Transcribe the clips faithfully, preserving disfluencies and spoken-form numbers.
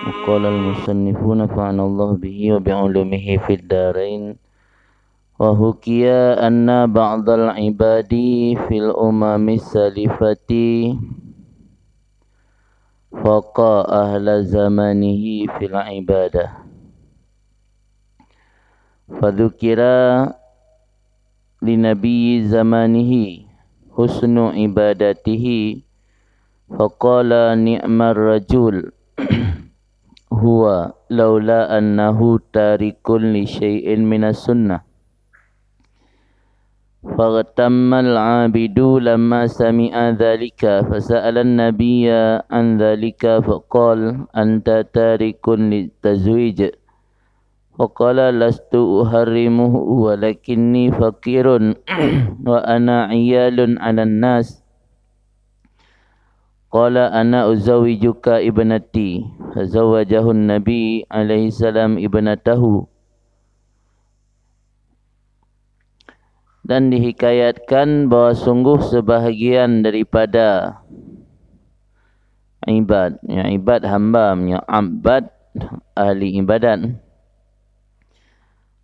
Qala al-musannifu nafa'anallahu bihi wa bi'ulumihi fid darain. Wa hukiya anna ba'dal ibadi fil umamis salifati faqa ahla zamanihi fil ibadah. Fadzukira li nabiyyi zamanihi husnu ibadatihi, faqala, "Ni'mar rajul huwa, laula annahu tarikun li syai'in minas sunnah." Faghtammal abidu lamma sami'a dzalika, fasa'alan nabiyya an dzalika, faqal, "Anta tarikun lit tazwij." Faqala, "Lastu uharrimuhu, walakinni faqirun wa ana 'iyalun 'alan nas." Qala, "Ana uzawwijuka ibnati." Fazawwajahun Nabi alaihi salam ibnatahu. Dan dihikayatkan bahwa sungguh sebahagian daripada ibad, ya, ibad hamba, ya, abad, ahli ibadat.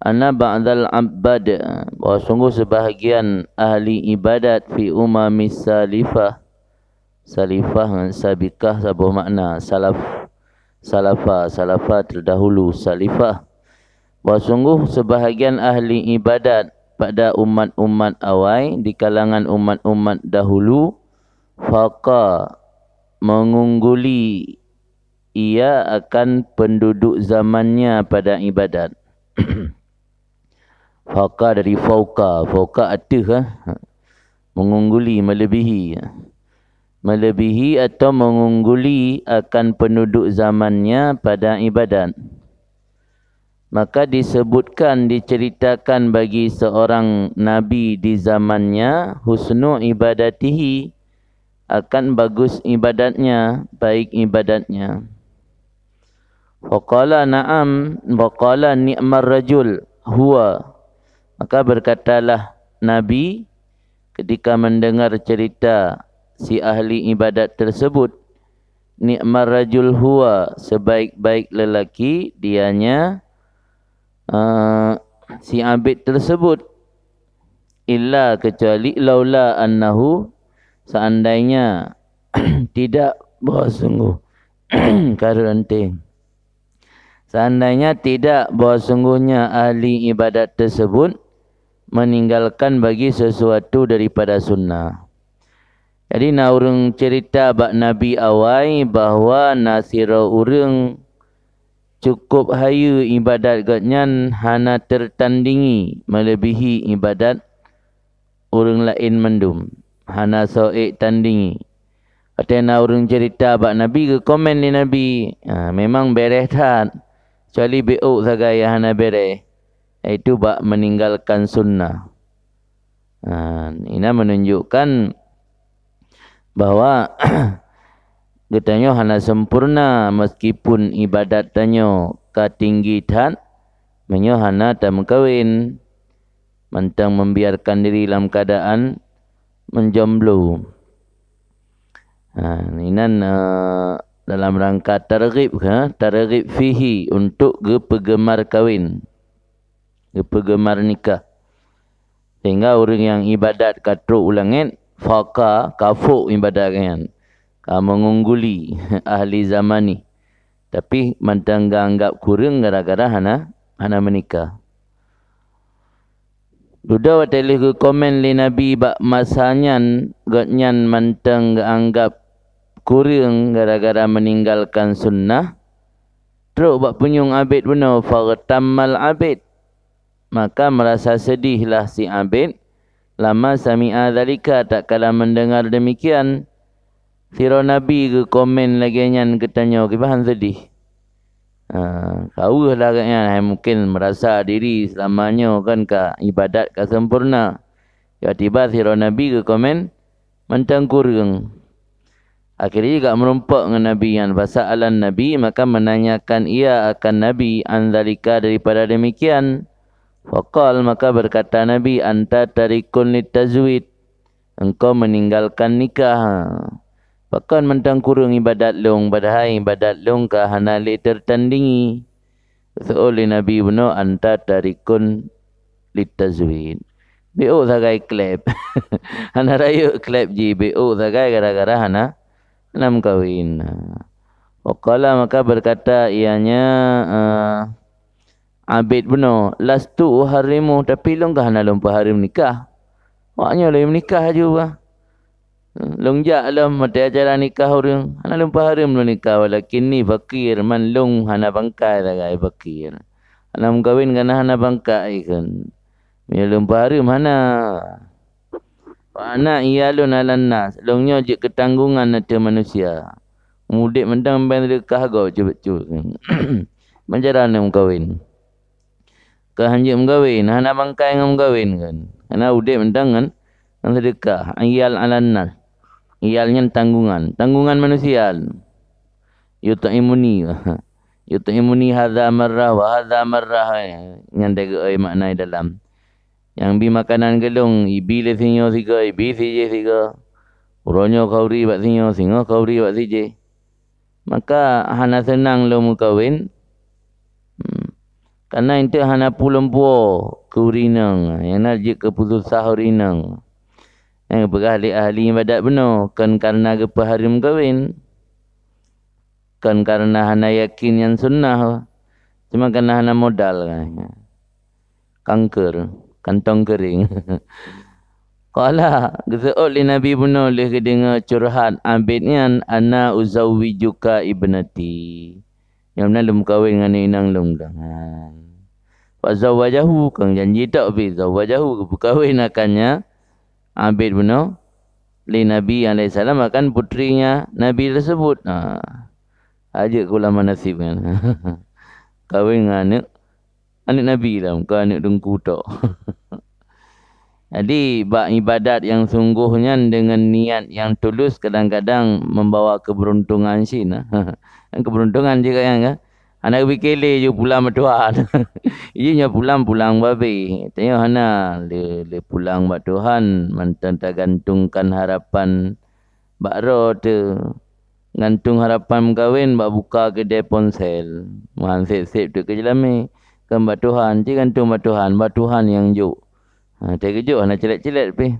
Anna ba'dal abad, bahwa sungguh sebahagian ahli ibadat fi umamis salifah. Salifah ngon sabiqah saboh makna. Salaf, salafa, salafa terdahulu, salifah. Bahwa sungguh sebahagian ahli ibadat pada umat-umat awai, di kalangan umat-umat dahulu, faqa, mengungguli ia akan penduduk zamannya pada ibadat. Faqa dari fauqa, fauqa ateueh, eh. Mengungguli, melebihi. Melebihi atau mengungguli akan penduduk zamannya pada ibadat. Maka disebutkan, diceritakan bagi seorang nabi di zamannya, husnu ibadatihi, akan bagus ibadatnya, baik ibadatnya. Faqala, "Na'am," wa qala, "Ni'mar rajul huwa." Maka berkatalah Nabi ketika mendengar cerita si ahli ibadat tersebut, "Ni'mar rajul huwa," sebaik-baik lelaki dianya, eh, si abid tersebut, "illa," kecuali, "laula annahu," seandainya tidak, bahwa sungguh, kareunteng. Seandainya tidak, bahwa sungguhnya ahli ibadat tersebut meninggalkan bagi sesuatu daripada sunnah. Jadi, na ureuëng cerita bak Nabi awai bahwa na sidroe ureuëng cukup hayeue ibadat gobnyan hana teutandingi meuleubèhi ibadat ureuëng laén mandum, hana soe ék tandingi. Watée na ureuëng ceurita bak Nabi, geukomen lé Nabi, "Ah, memang béréh that, kecuali beuôk sagai nyang hana béréh, yaitu bak meuninggalkan sunnah." Ah, inan meununjukkan bahwa geutanyoe hana sempurna, meskipun ibadat tanyoe ka tinggi that, meunyoe hana tameukawen, mantong membiarkan diri lam keadaan menjomblo. Ha, inan, eh, dalam rangka targhib, ha, targhib fihi, untuk geupeugeumar kawin, geupeugeumar nikah. Sehingga ureuëng nyang ibadat ka trok u langét, faqa, ka fôk ibadat nyan, ka meungungguli ahli zamani. Tapi mantong geuanggab kureueng gara-gara hana, hana meunikah. Dudoe watée lheueh geukomen lé Nabi bak masa nyan, gobnyan mantong geuanggab kureueng gara-gara meuninggalkan sunnah, trok bak punyueng abét bunoe, faghtammal abid, maka meurasa seudihlah si abid, lamma sami'a dzalika, tatkala meundeungar deumikian. Sidroe Nabi geukomen lagée nyan keu tanyoe, kiban seudih. Ha, ka weueh lagée nyan, hai mungken meurasa diri seulama nyoe kan ka ibadat ka sempurna. Tiba-tiba sidroe Nabi geukomen, "Mantong kureueng." Akhé jih ka meurumpok ngon Nabi nyan, fasa'alan Nabi, maka meunanyakan ia akan Nabi, an dzalika, daripada deumikian. Faqal, maka beukata Nabi, "Anta tarikun litazwid." Engkau meninggalkan nikah. Pakon mantong kureueng ibadat lôn, padahai ibadat lôn ka hana lé teutandingi. Geuseuôt lé Nabi bunoe, "Anta tarikun litazwid." Beuôt sagai kleb. Hana rayeuk kleb jih, beuôt sagai gara-gara hana, hana meukawen. Wa qala, maka berkata ianya, eh, Abid bunoe, "Lastu uharrimu, tapi lôn ka hana lôn peuhareuem nikah." Awak nyoe lôn meunikah laju bah. Lôn jak lom watée acara nikah ureuëng, hana lôn peuhareuem lôn nikah, walakinni fakir, man lôn hana bangkai sagai fakir. Hana meukawen kana hana bangkai kheun. Meunyoe lôn peuhareuem hana. Wa ana iyalun 'alan nas, lôn nyoe jeuet keu tanggongan ateueh manusia. Udeb mantong ban seudeukah gob cut-cut. Meuncara aneuk meukawen. Ka hanjeuet meukawen, hana bangkai ngon meukawen kan. Hana udeb mantong ngon, ngon seudeukah. Iyal 'alan nas. Iyal nyan tanggongan, tanggongan manusia. Yut'imuni. Yut'imuni hadza marrah wa hadza marrah. Nyan dagée makna dalam. Nyang bi makanan keu lôn, ibi lé singoh sigoe, ibi sijih sigoe. Uroe nyoe khauri bak singoh, singoh khauri bak sijih. Maka hana seunang lôn meukawen. Hmm. Kana eunteuk hana peue lôn puwoe keu ureuëng inong, nyang na jeuet keu peususah ureuëng inong. Nyang geupeugah lé ahli ibadat bunoe, kon kareuna geupeuhareuem kawen. Kon kareuna hana yakin nyan sunnah, cuma kareuna hana modal. Kanker, kantong keuring. Qala, geuseuôt lé Nabi bunoe lheueh geudeungoe curhat Abid nyan, "Ana uzawwijuka ibnati." Nyang na lôn meukawen ngon inong lôn. Fa zawwajahu, kong janji tok pi, zawwajahu, geupeukawen akannya Abid bunoe lé Nabi alaihissalam akan putrinya Nabi tersebut. Ha. Ajeuet keu ulama nasib nyan. Kawen ngon aneuk, aneuk Nabi lah, bukan aneuk teungku tok. Jadi, bak ibadat nyang sunggoh nyan deungon niat nyang tulus kadang-kadang membawa keberuntungan cit na. Keberuntungan juga nyan kan. Hana geupike lé jeuet pulang bak Tuhan. Jih nyoe pulang, pulang babeh. Tanyoe hana lé, lé pulang bak Tuhan, mantong tagantungkan harapan bak droe teuh. Gantung harapan meukawen bak buka keudè ponsel. Meuhan sép-sép teuk keu jeulamé. Kon bak Tuhan, ci gantung bak Tuhan, bak Tuhan nyang jok. Ha, teukeujot hana cilét-cilét pih.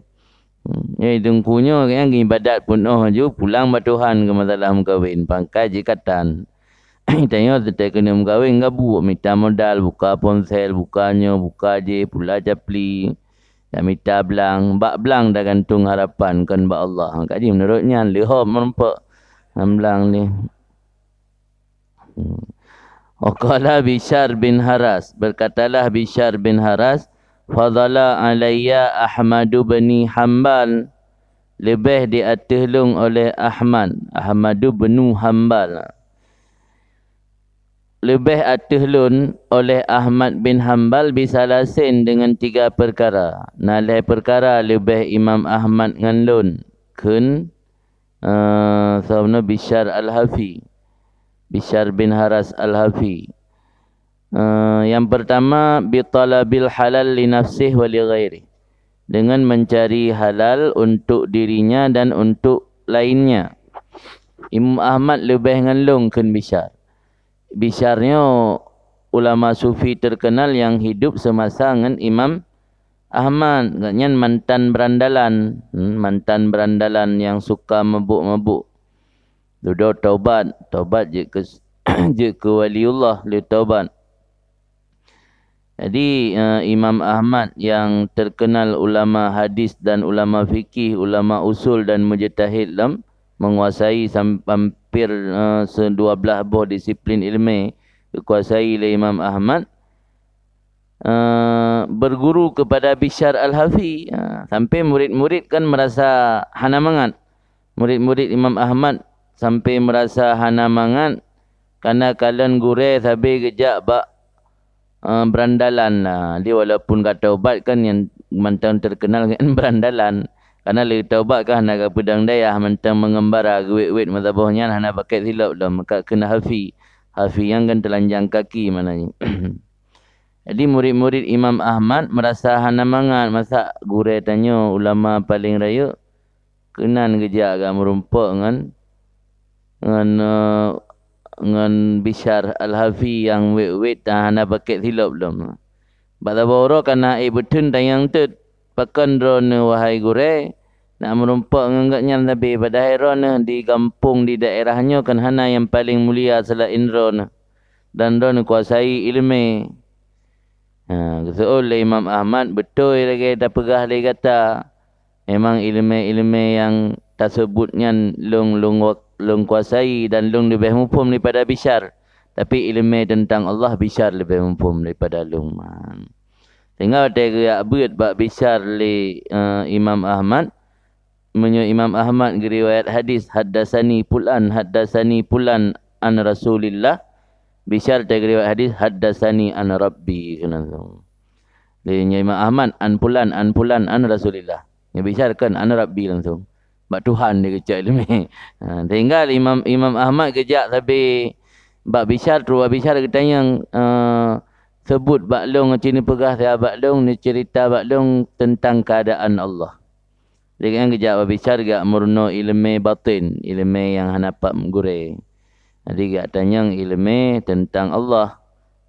Hmm, nyoe teungku nyoe nyang ibadat peunoh ju pulang bak Tuhan keu masalah meukawen, pangkai jikatan. Tanyoe teutai keuneuk meukawen gabuek, mita modal, buka ponsel, buka nyoe, buka jéh, pula capli. Dan mita blang, bak blang tagantung harapan kon bak Allah. Ka jih meunurot nyan leuhob meurumpok ngon blang nyoe. Hmm. Wa qala Bisyar bin Haras, berkatalah Bisyar bin Haras, "Fadhala alayya Ahmadu bin Hambal," leubeh di ateueh lôn oleh Ahmad, Ahmadu bin Hambal. Leubeh ateueh lôn oleh Ahmad bin Hambal bisalasin deungon tiga peukara. Na lhée peukara leubeh Imam Ahmad ngon lôn, kheun, eh, soe bunoe Bisyar Al-Hafi. Bisyar bin Haras Al-Hafi. Eh, nyang peurtama, bitalabil halal li nafsih wa li ghairih. Dengan mencari halal untuk dirinya dan untuk lainnya. Imam Ahmad leubeh ngon lôn, kheun Bisyar. Bisyar nyoe ulama sufi terkenal nyang hidup semasa ngon Imam Ahmad. Gobnyan mantan berandalan, hmm, mantan berandalan nyang suka mabuk-mabuk. Dudoe taubat, taubat jeuet keu, jeuet keu waliullah lé taubat. Jadi, eh, Imam Ahmad nyang terkenal ulama hadis dan ulama fikih, ulama usul dan mujtahid lom, menguasai sam-, hampir, eh, se-, dua belas boh disiplin ilmu dikuasai lé Imam Ahmad, eh, berguru kepada Bisyar Al-Hafi, eh, sampai murid-murid kan merasa hana mangat. Murid-murid Imam Ahmad sampai merasa hana mangat, karena kalon gurée sabe geujak bak, eh, berandalan lah. Jadi walaupun ka taubat kan nyang mantong terkenal ngon berandalan. Karena lé taubat kan hana ka peudong dayah, mantong mengembara geuwet-wet meusaboh nyan hana pakai silop lom, ka kheun Hafi. Hafi nyang kan telanjang kaki maknanya. Jadi murid-murid Imam Ahmad merasa hana mangat, masa gurée tanyoe ulama paling rayeuk keunan geujak ka meurumpok ngon ngon, eh, ngon Bisyar Al-Hafi nyang wét-wét dan hana pakèk silop lom. Bak saboh uroe ka na ék beutheun tanyong teuk, "Pakon droeneuh, wahai gurèe, nak meurumpok ngon gobnyan sabe, padahai droeneuh di gampông di daerah nyoe kon hana nyang paleng mulia seulaén droeneuh, dan droeneuh kuasai iéleumé?" Ha, geuseuôt lé Imam Ahmad, "Beutôi lagèe tapeugah lé gata. Memang iéleumé-iéleumé nyang taseubut nyan lôn, lôn wa-, lôn kuasai dan lôn leubeh muphom daripada Bisyar. Tapi iéleumé teuntang Allah, Bisyar leubeh muphom daripada lôn." Man. Sehingga watèe geujak beuet bak Bisyar lé, eh, Imam Ahmad, meunyoe Imam Ahmad geuriwayat hadis, "Haddasani pulan, haddasani pulan an Rasulillah," Bisyar watèe geuriwayat hadis, "Haddasani an Rabbi," kheun langsung. Lé nyoe Imam Ahmad, "An pulan, an pulan, an Rasulillah." Nyoe Bisyar kon "an Rabbi" langsung. Bak Tuhan dia geucok iéleumé. Ha, sehingga Imam, Imam Ahmad geujak sabe bak Bisyar, trôh bak Bisyar geutanyong, eh, "Seubut bak lôn, ci neupeugah siat bak lôn, neuceurita bak lôn teuntang keuadaan Allah." Jadi, gobnyan geujak bak Bisyar geujak meurunoe iéleumé batén, iéleumé nyang hana pat gurèe. Jadi, geujak tanyong iéleumé teuntang Allah.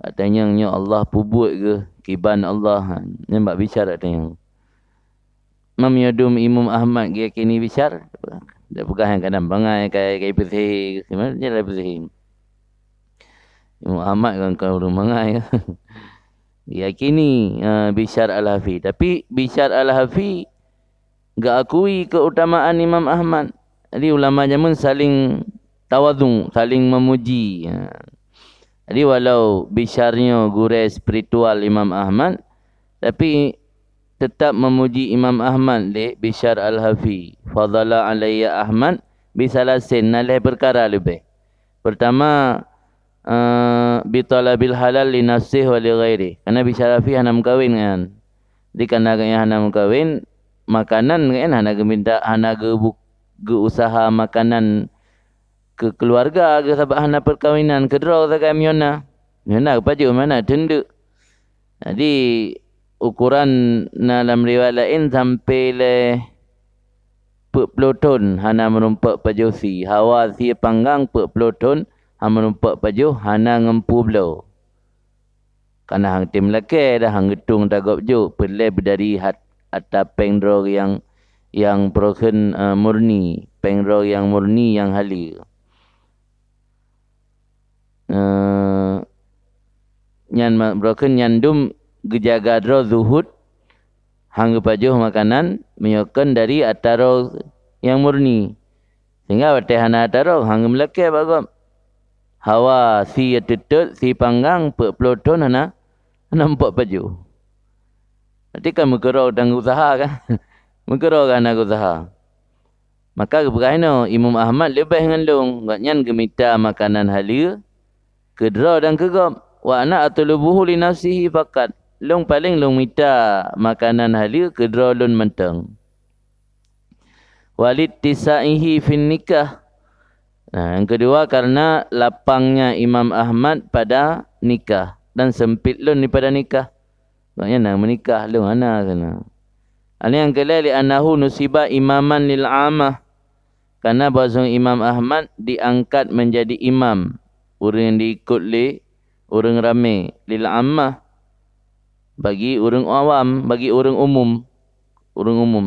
Geujak tanyong nyoe Allah peubuet geuh, kiban Allah. Ha, nyan bak Bisyar geujak tanyong. Meunyoe dum Imam Ahmad geuyakini Bisyar, tapeugah nyang kadang bangai, ka, ka ipeusehe, nyan ka ipeusehe. Imam Ahmad kan, kan ureueng bangai. Geuyakini, eh, Bisyar Al-Hafi. Tapi Bisyar Al-Hafi geuakui keutamaan Imam Ahmad. Jadi, ulama jameun saling tawadhu, saling memuji. Ha. Jadi, walau Bisyar nyoe gurèe spiritual Imam Ahmad, tapi teutap memuji Imam Ahmad lé Bisyar Al-Hafi. "Fadhala alayya Ahmad bisalasin," na lhèe peukara leubeh. Peurtama, eh, "Bitalabil halal li nafsihi wa li ghairihi." Karena Bisyar Al-Hafi hana meukawen nyan. Jadi, karena gobnyan hana meukawen, makanan gobnyan hana geuminta, hana geubu-, geuusaha makanan keu keuluwarga geuh, sabab hana peukawinan, keudroe sagai meunyoe na. Meunyoe na geupajoh, meunyoe na teundeuk. Jadi, ukoran na lam riwayat laén sampai lé peuet ploh thon hana meurumpok pajoh sie, hawa sie panggang peuet ploh thon hana meurumpok pajoh, hana ngon peue bloe. Kana han tem lakèe dah, han geutueng ata gob jok, peureulèe beudari hat-, ata péng droe nyang, nyang peurokheun, eh, murni, péng droe nyang murni nyang haleue. Eh, nyan ma-, peurokheun nyan dum geujaga droe zuhud, han geupajoh makanan meunyoe kon dari ata droe nyang murni. Sehingga watèe hana ata droe, han geumeulakèe bak gob. Hawa sie teutot, sie panggang, peuet ploh thon hana, hana muphom pajoh. Berarti kan meukeurok dan geuusaha kan? Meukeurok kan hana geuusaha. Maka geupeugah inoe, Imam Ahmad leubeh ngon lôn, gobnyan geumita makanan haleue keu droe dan keu gob. "Wa ana atlubuhu li nafsihi faqat." Lôn paleng lôn mita makanan haleue keu droe lôn mantong. "Walittisaihi fin nikah." Nah, nyang keudua, karena lapangnya Imam Ahmad pada nikah dan sempit lôn daripada nikah. Maksudnya, na meunikah lôn hana keunan. Nyang keulhèe, "Li annahu nusiba imaman lil amah." Karena bahwasanya Imam Ahmad diangkat menjadi imam, ureueng nyang diikot lé ureueng ramé, lil amah, bagi ureueng awam, bagi ureueng umum, ureueng umum.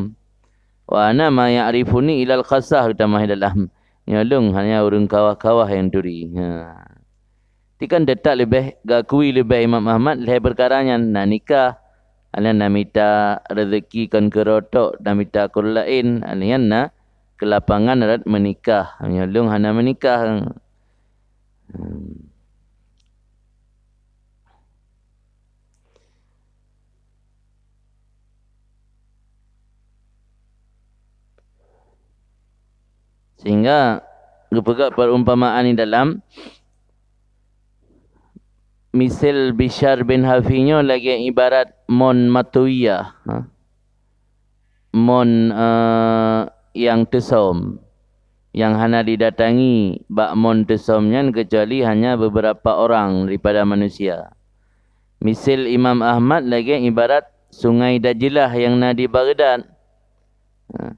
"Wa ana ma ya'rifuni ilal khasah," geutamah dalam. Nyoe lôn hanya ureueng kawah-kawah nyang turi. Ha. Tikan teutap leubeh, geuakui leubeh Imam Ahmad lhèe peukara nyan, na nikah, hana na mita reuzeki kon keudroe tok, na mita keu ureueng laén, nyan na keulapangan rot meunikah. Nyoe lôn hana meunikah. Hmm. Sehingga geupeugah perumpamaan di dalam, misal Bisyar bin Hafi nyoe lagèe ibarat mon matawiyah, ha? Mon, eh, nyang teusöm, nyang hana didatangi bak mon teusöm nyan keucuali hanya beberapa orang daripada manusia. Misal Imam Ahmad lagèe ibarat Sungai Dajlah nyang na di Baghdad. Ha,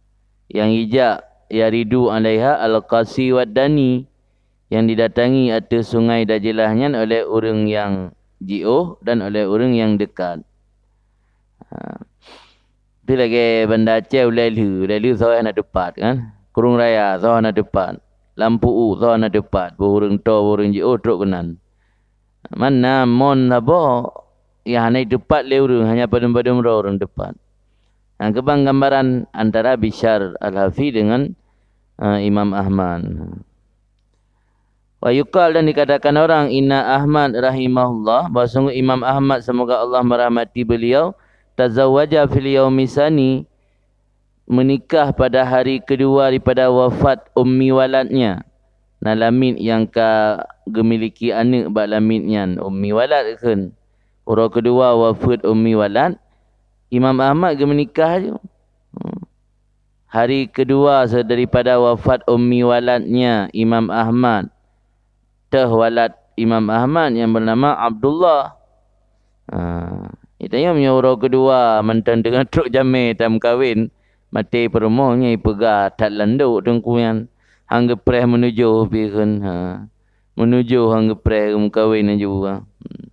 nyang ijak yaridu alaiha al-qasi wad dani. yang didatangi ateueh Sungai Dajlah nyan oleh ureuëng nyang jiôh dan oleh ureuëng nyang dekat. Ha. Pi lagée Banda Aceh, ulée lheueh, ulée lheueh soe hana teupat kan? Krueng Raya soe hana teupat. Lam Pu'u soe hana teupat. Boh ureuëng toe, boh ureuëng jiôh trok keunan. Mana mon saboh nyang hana teupat lé ureuëng, hanya padum-padum droe ureuëng teupat. Nah, keubang gambaran antara Bisyar Al-Hafi dengan, eh, Imam Ahmad. Wa yuqal, dan dikatakan orang, inna Ahmad rahimahullah, bahwa sungguh Imam Ahmad, semoga Allah merahmati beliau, tazawwaja fil yaumi tsani, menikah pada hari kedua daripada wafat ummi waladnya. Na lamiet nyang ka geumiliki aneuëk bak lamiet nyan, ummi walad kheun. Uroe keudua wafeuet ummi walad, Imam Ahmad geumeunikah ju. Hmm. Hari keudua se-, daripada wafat ummi waladnya Imam Ahmad, teuh walad Imam Ahmad nyang beunama Abdullah. Ha, geutanyoe meunyoe uroe keudua mantong teungoh trok jamé tameukawen, maté peurumoh nyan ipeugah that landok teungku nyan. Han geupreh meunujoh pi kheun, ha. Meunujoh han geupreh geumeukawen laju, ha. Hmm.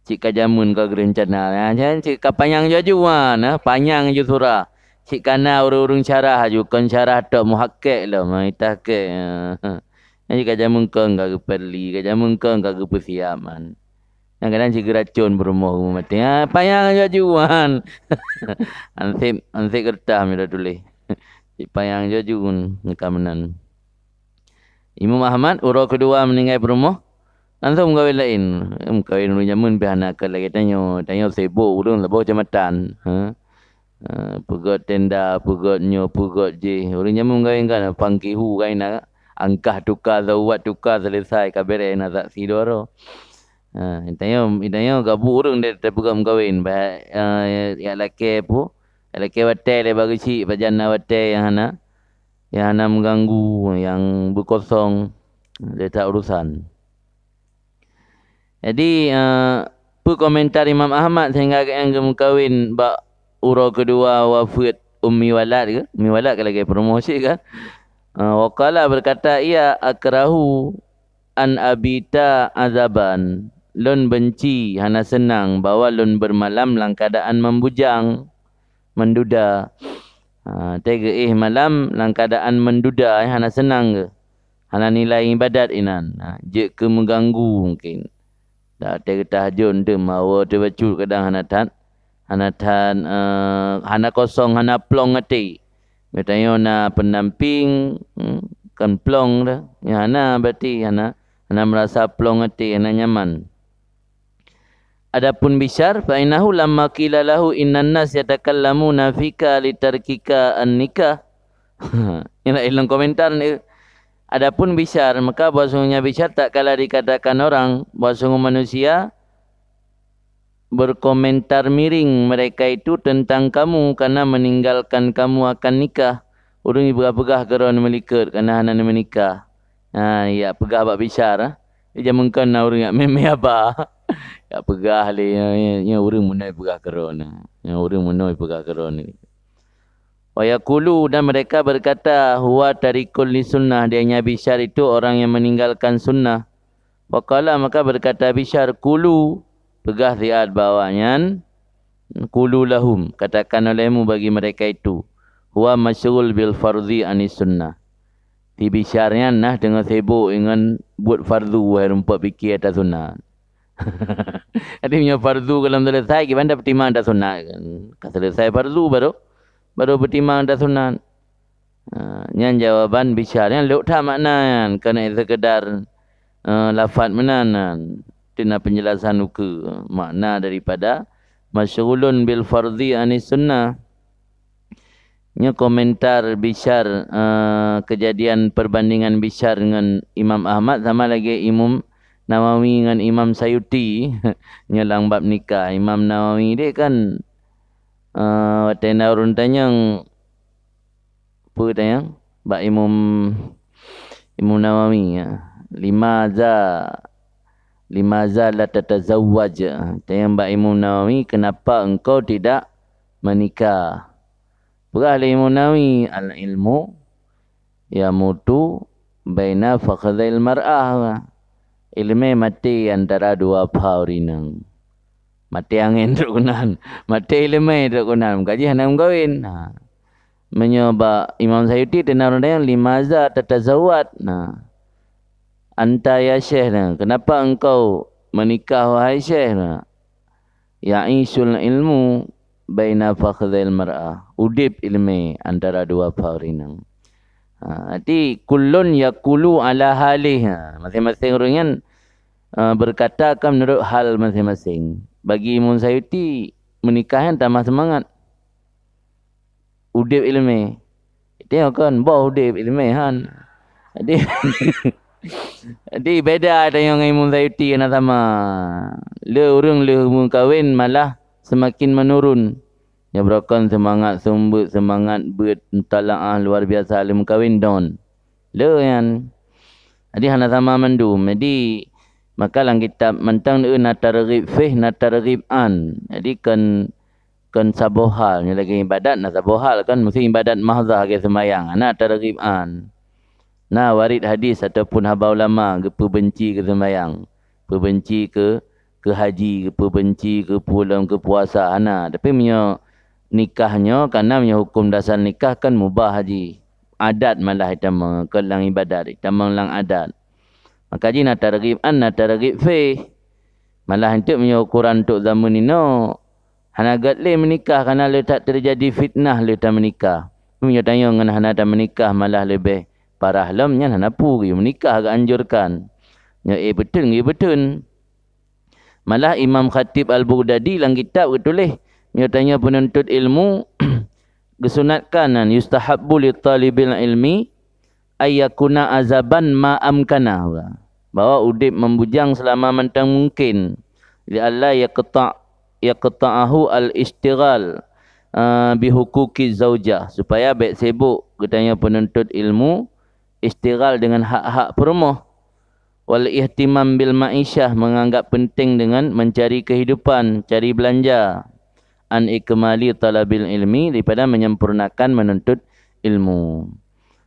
Cit ka jameun ka geureuncana, ha, nyan cit ka panyang ju aju, ha, nah, panyang ju sura. Cit ka na ureuëng-ureuëng syarah aju, kon syarah tok, muhakkek lom, ha, itahkek, ha. Nyan cit ka jameun kon ka geupeuli, ka jameun kon ka geupeusiap, man. Nyang kadang cit geuracon peurumoh geuh maté. Ha, panyang aju-aju, han. Ansép, ansép keureutah meunan tuléh. Cit panyang aju-aju ngon ka meunan. Imam Ahmad uroe keudua meuninggai peurumoh, langsong meukawen laén. Meukawen ureuëng jameun pih hana keu lagée tanyoe. Tanyoe sibok ureuëng saboh keucamatan. Ha? Ha, peugét tenda, peugét nyoe, peugét jih. Ureuëng jameun meukawen kan, fankihu kan na, angkah tuka, zawat tuka, selesai, ka bereh, na saksi dua droe. Ha, tanyoe, tanyoe gabu ureuëng deh tapeugét meukawen, bah, eh, jak lakée pu, jak lakée watée lé bak geuchik, pajan na watée nyang hana, nyang hana meuganggu, nyang beukosong, lé that urosan. Jadi, eh, peue komentar Imam Ahmad sehingga gobnyan geumeukawen bak uroe keudua wafeuet ummi walad ke? Ummi walad ka lagée peurumoh cit kan? Eh, wa qala, berkata ia, akrahu an abita azaban. Lôn benci, hana seunang bahwa lôn bermalam lam keadaan membujang, menduda. Ha, teuh geuéh malam lam keadaan menduda, eh, hana seunang geuh. Hana nilai ibadat inan. Ha, jeuet keu meuganggu mungken. Dak teuh geutahajud deuh, hawa teuh bacut kadang hana that, hana that, eh, hana kosong, hana plong até. Geutanyoe na peundamping, hmm, kan plong dah. Nyang hana berarti hana, hana meurasa plong até, hana nyaman. Adapun Bisyar, fa innahu lamma qila lahu innan nas yatakallamuna fika litarkika an-nikah. Nyan ilong komentar ni. Adapun Bisyar, maka bahwasungguhnya Bisyar, tatkala dikatakan orang bahwasungguh manusia berkomentar miring mereka itu tentang kamu karena meninggalkan kamu akan nikah. Ureuëng jipeugah-peugah keudroe neumeulikot karena hana neumeunikah. Ha, jak peugah bak Bisyar, ah. Di jameun kon na ureuëng jak mé-mé haba. Jak peugah lé, nyoe, nyoe, nyoe ureuëng meunoe peugah keudroe na. Nyoe ureuëng meunoe peugah keudroe ni. Wa yaqulu, dan mereka berkata, huwa tarikul li sunnah, dianya Bisyar itu orang yang meninggalkan sunnah. Faqala, maka berkata Bisyar, qulu, peugah siat bak awaknyan, qulu lahum, katakan olehmu bagi mereka itu, huwa masyghul bil fardhi anis sunnah. Si Bisyar nyan nah teungoh sibok ngon buet fardu, hai rumpok piké atas sunat. Jadi meunyoe fardu ka lom selesai, kiban tapeutimang atas sunat. Ka selesai fardu baru, baru peutimang atas sunat. Ha, nyan jawaban Bisyar nyan lhok that makna nyan, kon hana seukeudar, eh, lafaz meunan nyan. Teuna peunjelasan ukeue makna daripada masyghulun bil fardhi anis sunnah. Nyoe komentar Bisyar, eh, keujadian perbandingan Bisyar ngon Imam Ahmad sama lagée Imam Nawawi ngon Imam Sayuti. Nyoe lam bab nikah, Imam Nawawi deh kan, eh, watée na ureuëng tanyong, peue tanyong? Bak Imam, Imam Nawawi, ya. Limaza, limaza la tatazawwaj? Tanyong bak Imam Nawawi, kenapa engkau tidak menikah? Peugah lé Imam Nawawi, al-ilmu yamutu baina fakhadzail mar'ah. Iéleumé maté antara dua pha ureuëng inong. Maté angén trok keunan, maté iéleumé trok keunan, meukaji hana meukawen. Ha. Meunyoe bak Imam Sayuti teunang ureuëng laén, "Limaza tatazawwaj?" Nah, "Anta ya Syekh, nah, kenapa engkau menikah, wahai Syekh?" Nah, "Ya'ishul ilmu baina fakhadzail mar'ah." Udeb iéleumé antara dua pha ureuëng inong. Ha, jadi, "Kullun yaqulu ala halih." Ha, masing-masing ureuëng nyan, eh, berkata kan menurut hal masing-masing. Bagi Imam Sayuti, menikah nyan tamah seumangat. Udeb iéleumé. Tengok kan, boh udeb iéleumé han. Jadi, jadi beda tanyoe ngon Imam Sayuti, hana sama. Le ureuëng lheueh meukawen malah seumaken meunurun. Nyoe beurokon seumangat seumeubeuet, seumangat beuet, mutalaah luar biasa lheueh meukawen don. Le nyan. Jadi hana sama mandum. Jadi, maka lam kitab mantong na targhib fih, na targhib an. Jadi kon, kon saboh hal. Nyoe lagée ibadat na saboh hal kan, meusti ibadat mahdzah lagée seumayang. Na targhib an. Na waréd hadis ataupun haba ulama geupeubenci keu seumayang, peubenci keu, keu haji, geupeubenci keu pulo, keu puasa, hana. Tapi meunyoe nikah nyoe, kana meunyoe huköm dasar nikah kan mubah haji. Adat malah itamong, kon lam ibadat, itamong lam adat. Maka jih na targhib an, na targhib fih. Malah enteuk meunyoe ukuran untuk zaman inoe, hana gét lé meunikah kana le that teujadi fitnah le tameunikah. Meunyoe tanyoe ngon hana tameunikah malah leubeh parah lom, nyan hana peue geuyue meunikah geuanjurkan. Nyoe éh beuteun geuyue beuteun. Malah Imam Khatib Al-Baghdadi lam kitab geutuléh, meunyoe tanyoe peununtot ilmu, geusunatkan nan, "Yustahabbu li talibil ilmi ayyakuna azaban ma amkana," bahwa udeb meubujang seulama mantong mungken, "li alla yaqta-, yaqta'ahu al-isytighal, eh, bi huquqi zaujah," supaya bék sibok geutanyoe peununtot ilmu, isytighal deungon hak-hak peurumoh. "Wal ihtimam bil ma'isyah," menganggap penting dengan mencari kehidupan, cari belanja. "An ikmali talabil ilmi," daripada menyempurnakan menuntut ilmu.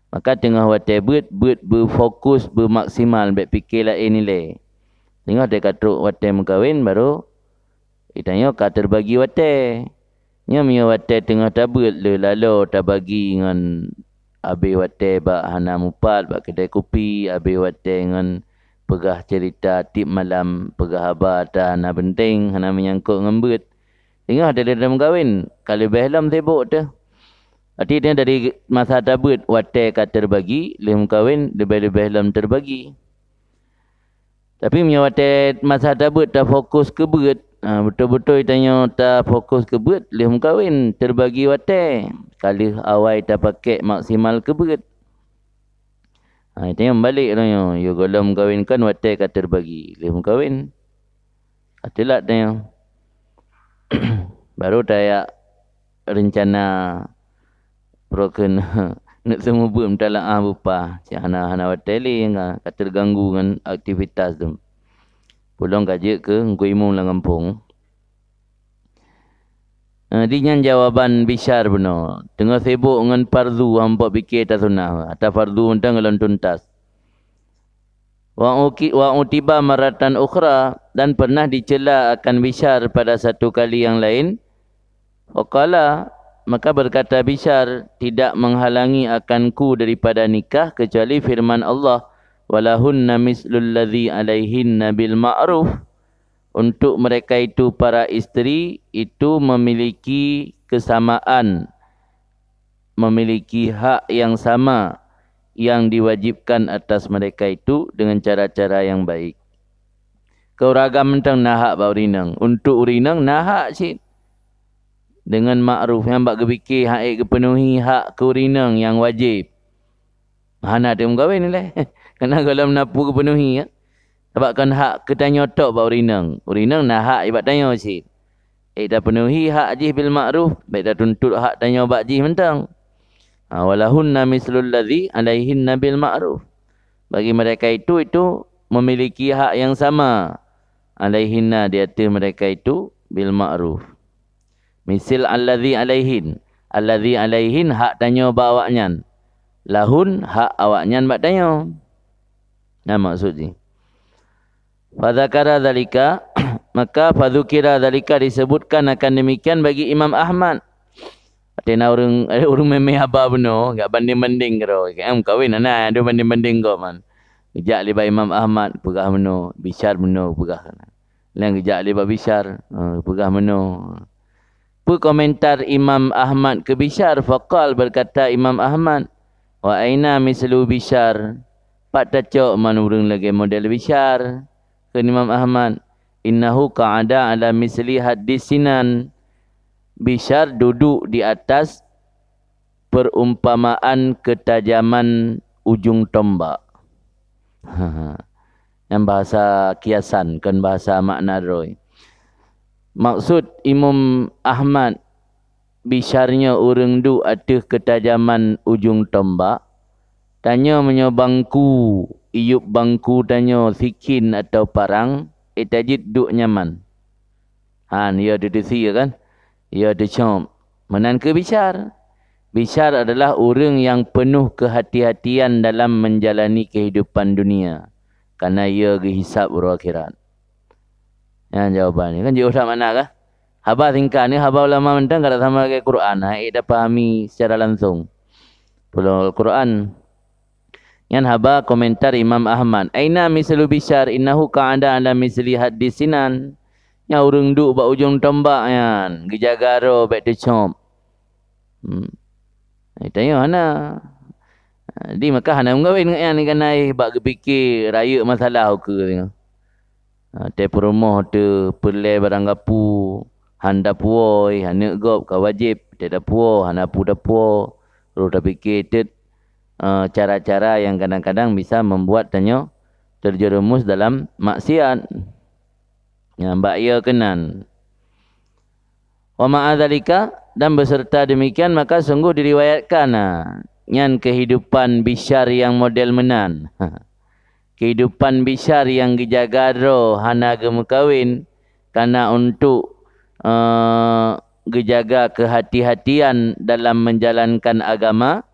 Maka teungoh watée beuet, beuet beufokus, beumaksimal, bék pike laén ilée. Teungoh teuka trok watée meukawen, baru geutanyoe ka teubagi watée. Nyoe meunyoe watée teungoh tabeuet, lheueh laloe tabagi ngon abéh watée bak hana mupat bak keudai kupi, abéh watée ngon peugah ceurita tieb malam, peugah haba ata hana peunteng, hana meunyangkot ngon beuet. Teungoh teuh lheueh meukawen, ka leubeh lom sibok teuh. Arti nyan dari masa tabeuet watée ka teubagi, lheueh meukawen leubeh-leubeh lom teubagi. Tapi meunyoe watée masa tabeuet tafokus keu beuet, ha, beutôi-beutôi tanyoe tafokus keu beuet, lheueh meukawen teubagi watée, ka lheueh awai tapakék maksimal keu beuet. Ha, tanyoe meubalek tanyoe, yôh gohlom meukawen kon watée ka teubagi, lheueh meukawen. Ka teulat tanyoe. Baru tajak reuncana prokeun neuk seumeubeuet mutalaah beupah, cit hana, hana watée lé, ka, ka teuganggu ngon aktivitas tu. Ulôn ka jeuet keu Teungku Imum lam gampông. Eh, di nyan jawaban Bisyar bunoe. Teungoh sibok ngon fardu, hana pike tasunah. Ata fardu mantong ulôn tuntas. Wa uki-, wa utiba maratan ukhra, dan pernah dicela akan Bisyar pada satu kali yang lain. Faqala, maka berkata Bisyar, "Tidak menghalangi akanku daripada nikah kecuali firman Allah, 'Walahunna mislul ladzi 'alaihinna bil ma'ruf.'" Untuk mereka itu, para isteri itu, memiliki kesamaan, memiliki hak yang sama yang diwajibkan atas mereka itu dengan cara-cara yang baik. Keu ureueng agam mantong na hak bak ureueng inong. Untuk ureueng inong na hak cit. Deungon ma'ruf, nyang bak geupike hak ék geupeunuhi hak keu ureueng inong nyang wajéb. Hana teuk meukawen ilée. Keunan gohlom na peue geupeunuhi, ya. Sabab kon hak keu tanyoe tok bak ureueng inong. Ureueng inong na hak bak tanyoe cit. Ék tapeunuhi hak jih bil ma'ruf, bék tatuntut hak tanyoe bak jih mantong. Ha, "Walahunna mislul ladzi 'alaihinna bil ma'ruf." Bagi mereka itu, itu memiliki hak yang sama, 'alaihinna, di ateueh mereka itu, bil ma'ruf. Misil alladzi 'alaihin. Alladzi 'alaihin hak tanyoe bak awaknyan. Lahun hak awaknyan bak tanyoe. Nyan maksud jih. Fadzakara dzalika, maka fadzukira dzalika, disebutkan akan demikian bagi Imam Ahmad. Watèe na ureueng, ureueng mé-mé haba bunoe, gak bandeng-bandeng keudroe. Kan meukawen hana, ado bandeng-bandeng gob man. Geujak lé bak Imam Ahmad, peugah bunoe, Bisyar bunoe, peugah. Lheuh geujak lé bak Bisyar, eh, peugah bunoe. Peue komentar Imam Ahmad keu Bisyar? Faqal, berkata Imam Ahmad, "Wa aina mislu Bisyar?" Pat tacok man ureueng lagèe model Bisyar? Kheun Imam Ahmad, "Innahu qa'ada ala misli haddi sinan." Bisyar duduk di atas perumpamaan ketajaman ujung tombak. Nyan bahasa kiasan, kon bahasa makna droe. Maksud Imam Ahmad, Bisyar nyoe ureueng duek ateueh keutajaman ujong tombak. Tanyoe meunyoe bangku, iyup bangku tanyoe sikin atawa parang, eh, tajeuet duek nyaman. Han, ya teuteusie kan? Ya teucôb. Meunan keuh Bisyar. Bisyar adalah ureueng nyang peunoh keuhati-hatian dalam menjalani kehidupan dunia, kareuna ya geuhisab uroe akhirat. Nyan jawaban. Kan jiôh that makna kah? Haba singkat ni, haba ulama mantong kada sama lagèe Quran, ha, eh, tapahami secara langsung. Pulo Al-Quran. Nyan haba komentar Imam Ahmad, "Aina mislu Bisyar innahu qa'ada ala misli haddi sinan." Nyan ureueng duek bak ujong tombak nyan, geujaga droe bèk teucôb. Hmm. Eh, tanyoe hana. Di Makkah hana meugawen ngon nyan, ikan ai bak geupike rayeuk masalah ukeue tanyoe. Ha, teuh peurumoh teuh peureulèe barang gapu, han tapuwoe, aneuk gob ka wajéb, teuh tapuwoe, hana peue tapuwoe, roh tapike teuk, eh, cara-cara nyang kadang-kadang bisa membuat tanyoe terjerumus dalam maksiat. Nyan bak iya keunan. Wa ma'a dzalika, dan beserta demikian, maka sungguh diriwayatkan, ha, nyan kehidupan Bisyar nyang model meunan. Kehidupan Bisyar nyang geujaga droe hana geumeukawen, kana untuk, eh, geujaga keuhati-hatian dalam menjalankan agama,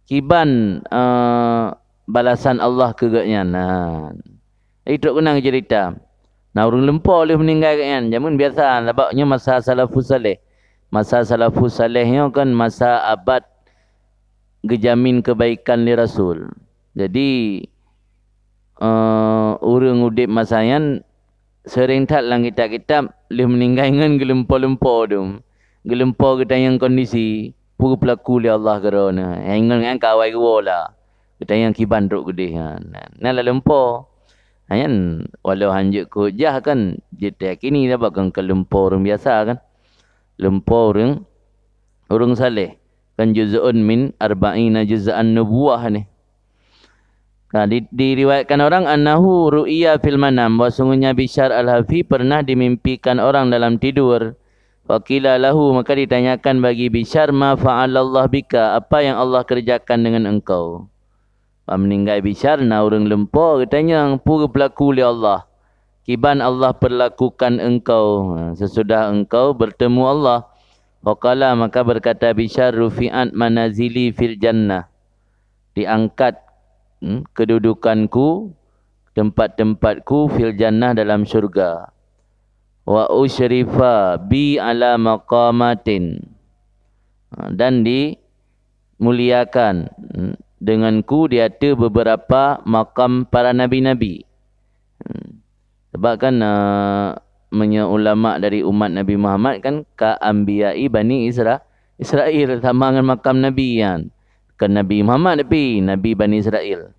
kiban, eh, balasan Allah keu geuhnyan. Nah, jadi trok keunan cerita. Na ureueng lumpo lheueh meuninggai geuhnyan, jameun biasa, sabab nyoe masa salafus saleh. Masa salafus saleh nyoe kan masa abad geujamin keubaikan lé Rasul. Jadi, eh, ureueng udeb masa nyan seuring that lam kitab-kitab lheueh meuninggai ngon geulumpo-lumpo dum. Geulumpo geutanyong kondisi, peue geupeullaku lé Allah keu droeneuh. Nyang ingat nyan ka awai geuwoe la. Geutanyong kiban trok keudeh nyan. Nyan lalumpo. Nyan walau hanjeuet keu hujah kan, jeuet tayakini sabab kan keu lumpo ureueng biasa kan. Lumpo ureueng, ureueng saleh. Kan juz'un min arba'ina juz'an nubuwah ni. Nah, di, diriwayatkan orang annahu ru'iya fil manam, bahwa sungguhnya Bisyar Al-Hafi pernah dimimpikan orang dalam tidur. Faqila lahu, maka ditanyakan bagi Bisyar, "Ma fa'alallah bika?" Apa yang Allah kerjakan dengan engkau? Bak meuninggai Bisyar, na ureueng lumpo geutanyong, "Peue geupeullaku lé Allah? Kiban Allah perlakukan engkau, ha, sesudah engkau bertemu Allah?" Faqala, maka berkata Bisyar, "Rufi'at manazili fil jannah." Diangkat, hmm, kedudukanku, tempat-tempatku fil jannah dalam syurga. Wa usyrifa bi ala maqamatin. Ha, dan dimuliakan, hmm, denganku di ateueh beberapa makam para nabi-nabi. Hmm. Sebab kan, eh, meunyoe ulama dari umat Nabi Muhammad kan ka anbiya'i Bani Isra-, Israel, sama ngon makam nabi nyan. Bukan Nabi Muhammad tapi Nabi Bani Israel.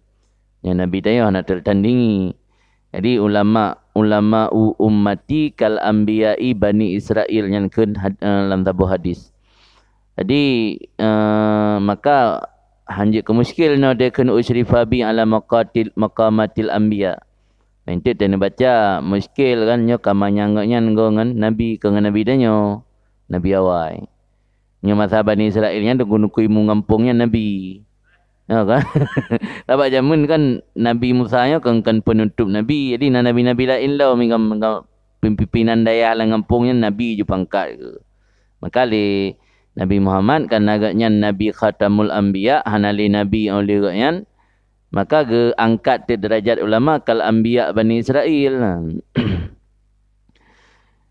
Nyan nabi tanyoe hana teutandingi. Jadi ulama, ulama u-, ummati kal anbiya'i Bani Israel nyan kheun had-, eh, lam saboh hadis. Jadi, eh, maka hanjeuet keu muskil nyoe dikheun usyrifa bi ala maqatil, maqamatil anbiya. Meunteuek tanyoe baca, muskil kan nyoe ka manyang gobnyan goe ngon nabi, keu ngon nabi tanyoe, nabi awai. Nyoe masa Bani Israel nyan teungku-teungku imeum gampông nyan nabi. Ya kan? Sabab jameun kan Nabi Musa nyoe kan, kan peunutôp nabi, jadi na nabi-nabi laén lom ngon, ngon pimpinan dayah lam gampông nyan nabi ju pangkat keu. Maka lé Nabi Muhammad kan na gobnyan Nabi Khatamul Anbiya, hana lé nabi óh lheueh gobnyan, Maka geuangkat teuk deurajat ulama kal anbiya Bani Israel.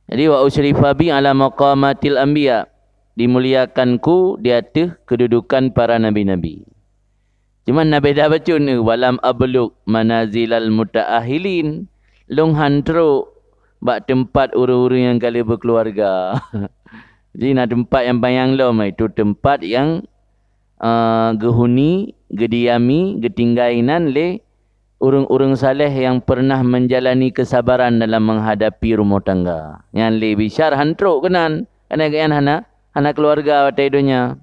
Jadi, "Wa usyrifa bi ala maqamatil anbiya," dimuliakanku di ateueh keududukan para nabi-nabi. Cuma na beda bacut, "Walam ablug manazilal mutaahilin," lôn han trok bak teumpat ureuëng-ureuëng nyang ka lheueh beukeuluwarga. Jadi, na teumpat nyang panyang lom, itu teumpat nyang, eh, geuhuni, geudiami, geutinggai nan lé ureuëng-ureuëng saleh nyang pernah menjalani kesabaran dalam menghadapi rumoh tangga. Nyan lé Bisyar han trok keunan, karena gobnyan hana, hana keuluwarga watée donya.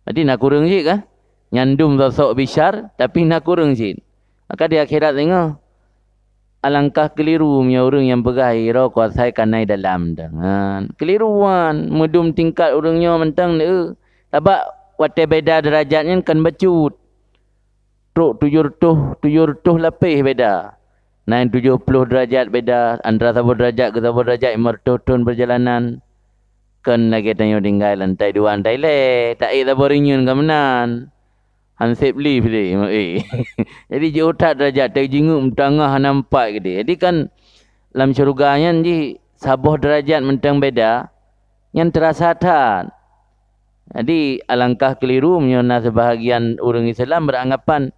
Jadi na kureueng cit kan? Nyan dum sosok Bisyar, tapi na kureueng cit. Maka di akhirat singoh, alangkah keuliru meunyoe ureuëng nyang peugah, "Iro kuasai kanai dalam." Jangan. Keuliruan, meudum tingkat ureuëng nyoe mantong, eh. Sabab watée beda deurajat nyan kan bacut. Trok tujoh reutôh, tujoh reutôh lapéh beda. Na nyang tujoh ploh deurajat beda, antara saboh deurajat keu saboh deurajat lima reutôh thon peurjalanan. Kon lagée tanyoe tinggai lantai dua, lantai lhée, taék saboh reunyeun ka meunan. Han sép lift deh, eh. Jadi, jiôh that deurajat, teujingeuk meutangoh hana meupat keudeh. Jadi kan, lam syeuruga nyan jih saboh deurajat mantong beda, nyan teurasa that. Jadi, alangkah keuliru meunyoe na seubahagian ureuëng Islam beuranggapan,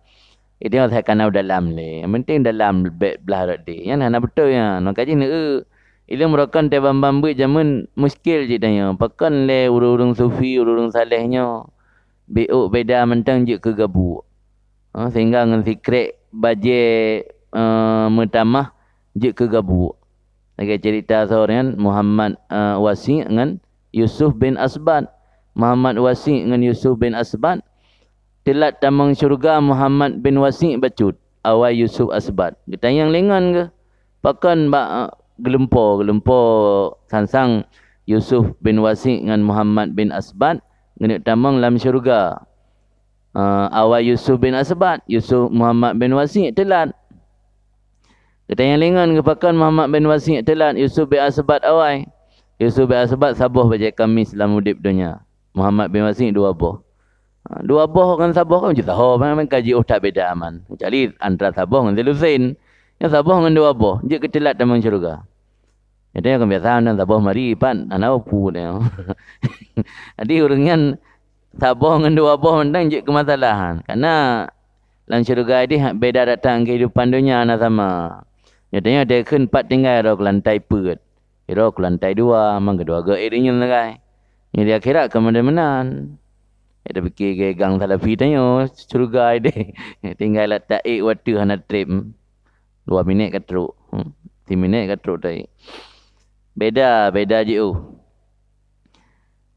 "Itu nyang saya kanau dalam lé. Yang penting dalam bek blah rot deh." Nyan hana beutôi nyan. Maka jih neu, ileueng meurokon teuh ban-ban beuet jameun muskil cit tanyoe. Pakon lé ureuëng-ureuëng sufi, ureuëng-ureuëng saleh nyoe, bék ôk beda mantong jeuet keu gabuk. Ha, sehingga ngon sikrek bajée, eh, meutamah jeuet keu gabuk. Lagée cerita soe nyan, Muhammad, eh, Wasi' ngon Yusuf bin Asbat. Muhammad Wasi' ngon Yusuf bin Asbat teulat tamong syeuruga, Muhammad bin Wasi' bacut, awai Yusuf Asbat. Geutanyong lé ngon geuh, pakon bak, eh, geulumpo, geulumpo sang-sang Yusuf bin Wasi' ngon Muhammad bin Asbat geuneuk tamong lam syeuruga. Ah, awai Yusuf bin Asbat, Yusuf Muhammad bin Wasi' teulat. Geutanyong lé ngon geuh pakon Muhammad bin Wasi' teulat, Yusuf bin Asbat awai. Yusuf bin Asbat saboh bajée kamis lam udeb donya. Muhammad bin Wasi' dua boh. Ah, dua boh ngon saboh kan jeuet saho, memang ka jiôh that beda man. Kecuali antara saboh ngon seulusen. Nyang saboh ngon dua boh, jeuet keu teulat tamong syeuruga. Jadi, nyang biasa nyan saboh mari pat, hana peue nyan. Jadi, ureuëng nyan saboh ngon dua boh mantong jeuet keu masalah. Karena lam syeuruga deh beda datang keuhidupan donya na sama. Nyatanya deh kheun pat tinggai rot keu lantai peuet. Irot keu lantai dua, mang keudua geuh eh deunyeun sagai. Nyang di akhirat ka meunan-meunan. Ya, tapike keu gang salafi tanyoe, syeuruga deh. Tinggai lat taék watée hana treb. Dua minét ka trok. Hmm. Siminét ka trok taék. Beda, beda jiôh.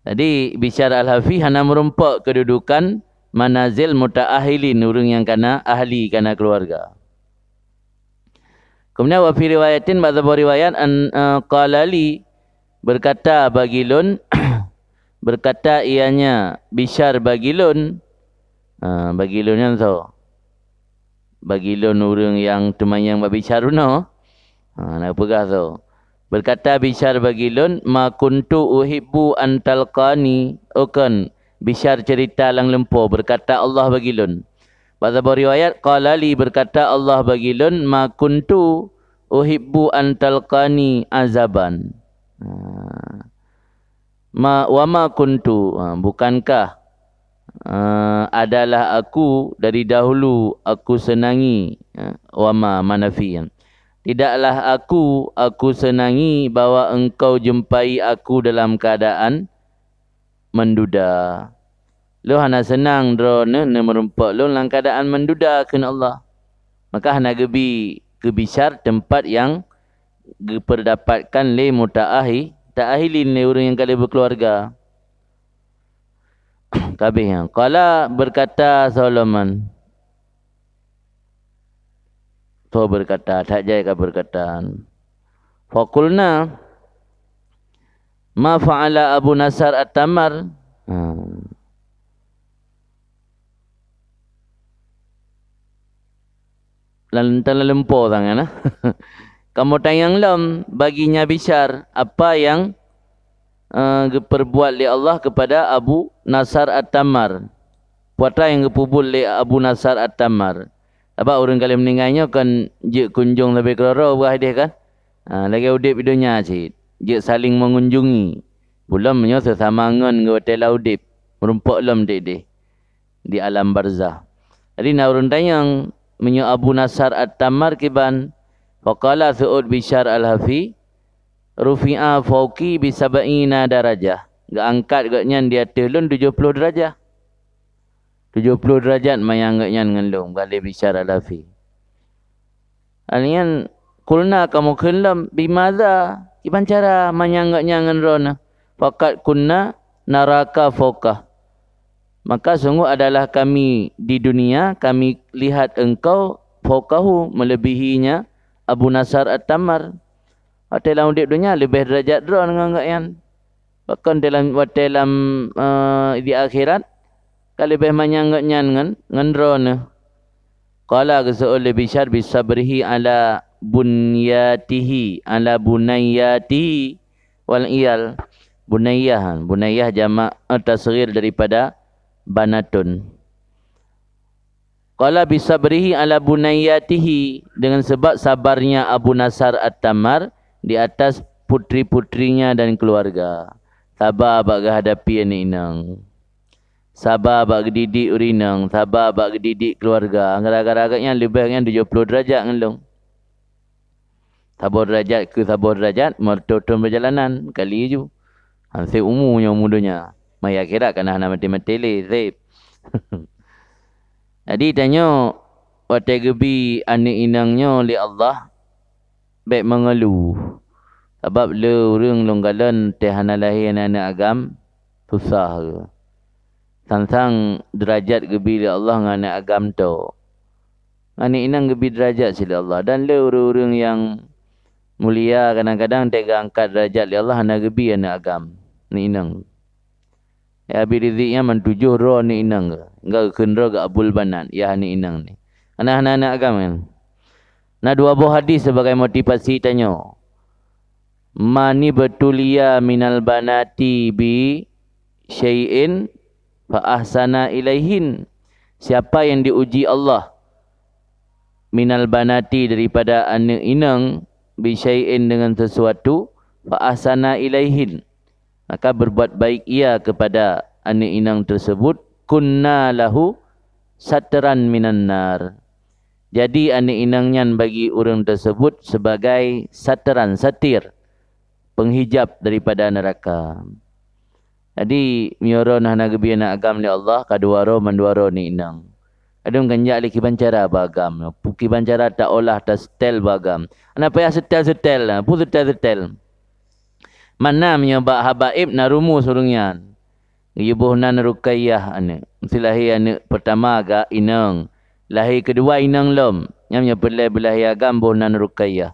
Jadi, Bisyar Al-Hafi hana meurumpok keududukan manazil mutaahilin, ureuëng nyang kana ahli, kana keuluwarga. Keumudian, wa fi riwayatin, bak saboh riwayat, an, eh, qala li, berkata bagi lôn, berkata ianya Bisyar bagi lôn, ah, bagi lôn nyan soe? Bagi lôn ureuëng nyang teumanyong bak Bisyar bunoe. Ha, na peugah soe? Berkata Bisyar bagi lôn, "Ma kuntu uhibbu an talqani." Oh kon, Bisyar cerita lam lumpo, berkata Allah bagi lôn. Bak saboh riwayat, qala li, berkata Allah bagi lôn, "Ma kuntu uhibbu an talqani azaban." Ha. Ma, wa ma kuntu, ha, bukankah, eh, adalah aku dari dahulu aku senangi, eh, wa ma, ma nafi, ya. Tidaklah aku, aku senangi bahwa engkau jumpai aku dalam keadaan menduda. Lôn hana seunang droeneuh neumeurumpok lôn lam keuadaan menduda, kheun Allah. Maka hana geubi keu Bisyar teumpat nyang geupeudapatkan lé mutaahi-, mutaahilin, lé ureuëng nyang ka lheueh beukeuluwarga. Ka abéh nyan. Qala, berkata Solomon. Soe berkata, that jai ka berkata. Faqulna, "Ma fa'ala Abu Nasar At-Tammar?" Ha. Lam, lam lumpo sang nyan, nah. Kamoe tanyong lom bagi nya Bisyar, apa yang, eh, geupeurbuat lé Allah kepada Abu Nasar At-Tammar. Peue atra nyang geupeubuet lé Abu Nasar At-Tammar? Sabab ureuëng ka lheueh meuninggai nyoe kon jeuet kunjong sabe keudroe-droe peugah ideh kan? Ha, lagée udeb di donya cit, jeuet saling mengunjungi. Ulôn meunyoe seusama ngon geuh watée lam udeb, meurumpok lom deh-deh di alam barzah. Jadi na ureuëng tanyong, meunyoe Abu Nasar At-Tammar kiban, faqala, seuôt Bisyar Al-Hafi, "Rufi'a fauqi bi sab'ina darajah." Geuangkat gobnyan di ateueh lôn tujoh ploh darajah. Tujoh ploh darajat manyang gobnyan ngon lôn, galeh Bisyar Al-Hafi. Alnyan kulna kamoe kheun lom, "Bimaza?" Kiban cara manyang gobnyan ngon droeneuh? "Faqad kunna naraka fauqah." Maka sungguh adalah kami di dunia, kami lihat engkau fauqahu, melebihinya Abu Nasar At-Tammar. Watée lam udeb donya leubeh derajat droe ngon gobnyan. Pakon dalam, watée lam, eh, di akhirat, ka leubeh manyang gobnyan ngon, ngon droeneuh. Qala, geuseuôt lé Bisyar, "Bisabrihi ala bunyatihi, ala bunayyatihi wal iyal." Bunayyah, bunayyah jamak, eh, tasghir daripada banatun. Qala, "Bisabrihi ala bunayyatihi," dengan sebab sabarnya Abu Nasar At-Tammar di atas putri-putrinya dan keluarga. Saba bak geuhadapi aneuk inong. Saba bak geudidik ureuëng inong, saba bak geudidik keluarga. Gara-gara gobnyan leubeh nyan tujoh ploh derajat ngon lôn. Saboh derajat keu saboh derajat, meureutoh thon peurjalanan, kali ju. Hanse umu nyoe umu donya. Maya akhirat ka na hana maté-maté lé, seb. Jadi tanyoe, watée geubi aneuk inong nyoe lé Allah, bék meungeuluh. Sabab le ureuëng lôn kalon teuh hana lahé aneuk-aneuk agam, susah. Sang-sang derajat geubi lé Allah ngon aneuk agam tok. Aneuk inong geubi derajat cit lé Allah. Dan le ureuëng-ureuëng nyang mulia kadang-kadang teuga angkat derajat lé Allah hana geubi aneuk agam, aneuk inong. Ya Abi Rizik nyan man tujoh droe aneuk inong geuh. Enggak geukheun droe geuh Abul Banat, ya aneuk inong ni. Hana, hana aneuk agam nyan. Na dua boh hadis sebagai motivasi tanyoe. "Manibtuliya minal banati bi syai'in fa ahsana ilaihin." Siapa yang diuji Allah minal banati daripada aneuk inong bi syai'in dengan sesuatu fa ahsana ilaihin, maka berbuat baik ia kepada aneuk inong tersebut, kunna lahu satran minan nar. Jadi aneuk inong nyan bagi ureuëng tersebut sebagai satran, satir, penghijab daripada neraka. Jadi meunyoe droe hana geubi aneuk agam lé Allah, ka dua droe mandua droe aneuk inong. Kadang kan jak lé kiban cara bak agam, kiban cara taolah, tasetel bak agam. Hana payah setel-setel, peue setel-setel. Mana meunyoe bak habaib na rumus ureuëng nyan. Geuyue boh nan Ruqayyah aneuk. Meusti lahé aneuk peurtama gak inong. Lahé keudua inong lom. Nyan meunyoe peureulée beulahé agam boh nan Ruqayyah.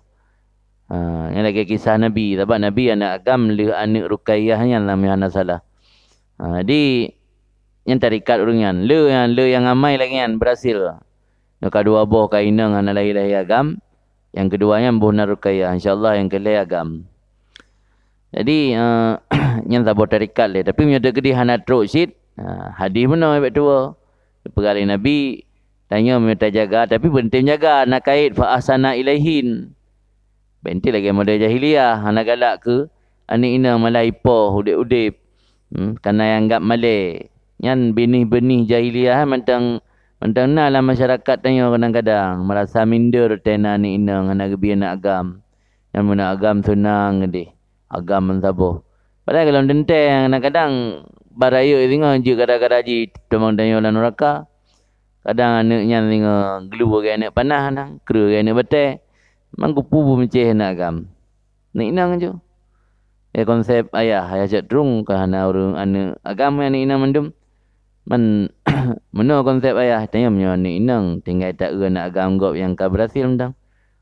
Ha, nyan lagée kisah Nabi. Sabab Nabi aneuk agam lheueh aneuk Ruqayyah nyan lam hana salah. Ha, jadi, nyan tarikat ureuëng nyan. Le nyan, le nyang amai lagée nyan beurhasil. Nyoe ka dua boh ka inong hana lahé-lahé agam. Nyang keudua nyan boh nan Ruqayyah, insya Allah nyang keulhée agam. Jadi, eh, nyan saboh tarikat lé. Tapi meunyoe teukeudi hana trok cit, eh, hadis meunoe bék tuwoe. Peugah lé Nabi, tanyoe meunyoe tajaga, tapi beunteng jaga, na kait fa ahsana ilaihin. Bèk enteuk lagèe model jahiliyah, hana galak keu aneuk inong malah ipoh udép-udép, hmm, kana nyang anggab malèe. Nyan binéh-binéh jahiliyah mantong, mantong na lam masyarakat tanyoe kadang-kadang, meurasa minder watèe na aneuk inong hana geubri aneuk agam. Nyan meunan agam seunang keudéh, agam meusaboh. Padahai gohlom teuntèe kadang-kadang barayek singoh jeuet gara-gara jih teumang tanyoe lam nuraka. Kadang aneuk nyan singoh glue lagèe aneuk panah nyan, kreueh lagèe aneuk batèe. Mangkeupeue beumeucéh aneuk agam. Aneuk inong ju. Ya konsep ayah, ayah cok trueng ka hana ureueng aneuk agam nyan aneuk inong mandum. Man, meunoe konsep ayah, tanyoe meunyoe aneuk inong tinggai taeu aneuk agam gob nyang ka beurhasil mantong.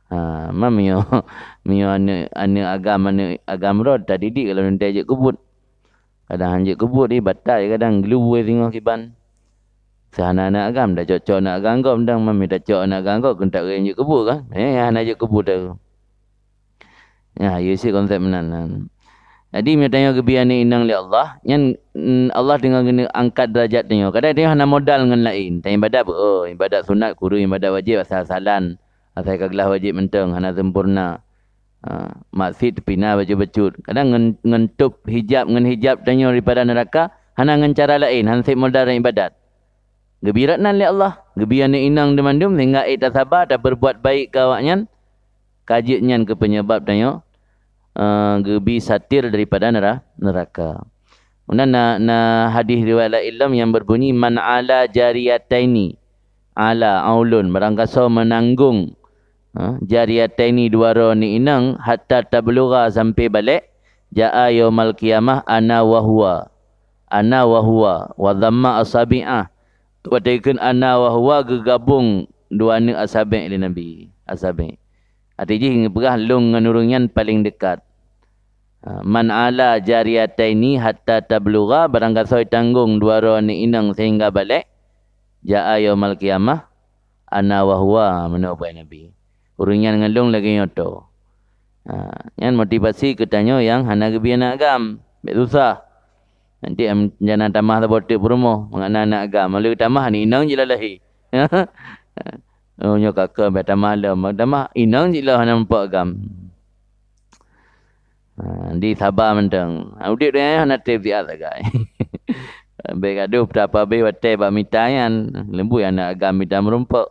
Ha, man meunyoe, meunyoe aneuk, aneuk agam, aneuk agam rot tadidik gohlom teuntèe jeuet keu buet. Kadang han jeuet keu buet, ih, batai kadang glue singoh kiban. Seuhana aneuk agam, tacok-cok aneuk agam gob, dang mami tacok aneuk agam gob, keu taeu jeuet keu buet kan? Eh, hana jeuet keu buet taeu. Ya, yue sit konsep meunan. Jadi, meunyoe tanyoe geubri aneuk inong lé Allah, nyan, mm, Allah teungoh geuneuk angkat deurajat tanyoe. Kadang tanyoe hana modal ngon laén. Tanyoe ibadat, oh, ibadat sunat kureueng, ibadat wajéb asai-asaian, asai ka glah wajéb mantong, hana sempurna. Ha, maksiet teupina bacut-bacut. Kadang ngon, ngon tôb hijab, ngon hijab tanyoe daripada neuraka, hana ngon cara laén, hana sép modal dan ibadat. Geubri rot nan lé Allah, geubri aneuk inong di mandum sehingga ék tasaba, tapeurbuat baik keu awaknyan, ka jeuet nyan keu peunyeubab tanyoe, eh, geubri satir daripada nera-, neuraka. Meunan na, na hadis riwayat laén lom nyang beubunyi, "Man ala jariyataini, ala aulun," barang gasoe meunanggong, ha, jariyataini, dua droe aneuk inong, "hatta tablugha," sampai balek, "jaa yaumal qiyamah ana wa huwa, ana wa huwa, wa dhamma asabi'ah." Watée kheun "ana wa huwa," geugabong dua aneuk asabi' lé Nabi, asabi'. Arti jih geupeugah lôn ngon ureuëng nyan paleng deukat. Ha, "Man ala jariyataini hatta tablugha," barang gasoe tanggong dua droe aneuk inong sehingga balek, "jaa yaumal qiyamah ana wa huwa," meunoe buet Nabi. Ureuëng nyan ngon lôn lagée nyoe toe. Ha, nyan motivasi keu tanyoe nyang hana geubri aneuk agam. Bék susah. Nanti am-, jana tamah saboh teuk peurumoh, mangat na aneuk agam. Lalu tamah ni inong jih lah lahé. Oh, nyoe ka keu bék tamah lom, tamah inong jih lah hana muphom agam. Ha, di saba mantong. Ha, udeb donya nyoe hana treb siat sagai. Bék gadoh peutapabéh watée bak mita nyan, leumbui aneuk agam mita meurumpok.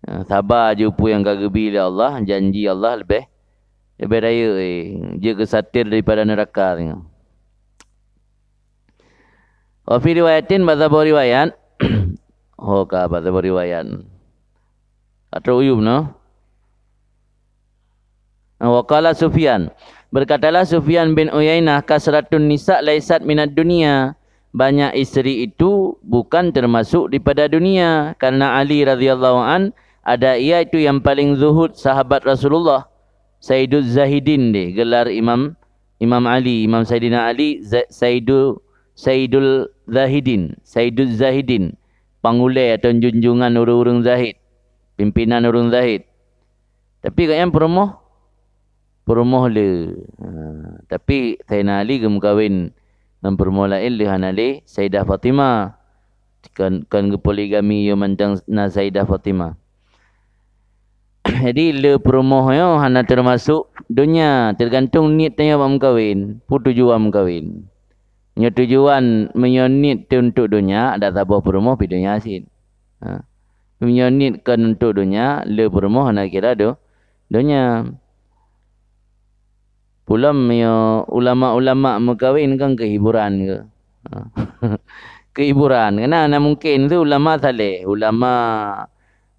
Ha, saba ju peue nyang ka geubri lé Allah, janji Allah leubeh, leubeh rayeuk, eh, jeuet keu satir daripada neuraka singoh. Wa fi riwayatin, bak saboh riwayat, ho ka bak saboh riwayat. Ka trok u yup noh. Wa qala Sufyan, berkatalah Sufyan bin Uyainah, "Kasratun nisa laisat minad dunya," banyak isteri itu bukan termasuk daripada dunia, karena Ali radhiyallahu an ada ia itu yang paling zuhud sahabat Rasulullah, Sayyiduz Zahidin deh gelar Imam, Imam Ali, Imam Saidina Ali, Za-, Saidu-, Saidul Zahidin, Saiduz Zahidin, pangulée atau junjungan ureuëng-ureuëng zahid, pimpinan ureuëng zahid. Tapi gobnyan peurumoh, peurumoh le. Ha, tapi Saidina Ali geumeukawen ngon peurumoh laén lheueh hana lé Saidah Fatimah. Kon, kon geupoligami yoh mantong na Saidah Fatimah. Jadi, le peurumoh nyoe hana teumasok donya, teugantung niet tanyoe bak meukawen, peue tujuan meukawen. Nyoe tujuan, meunyoe niet teu untuk donya, ada saboh peurumoh pi donya cit. Ha. Meunyoe niet kon untuk donya, le peurumoh hana kira do-, donya. Peulom meunyoe ulama-ulama meukawen kan keu hiburan geuh. Ha. Keu hiburan. Keunan hana mungken tu ulama saleh, ulama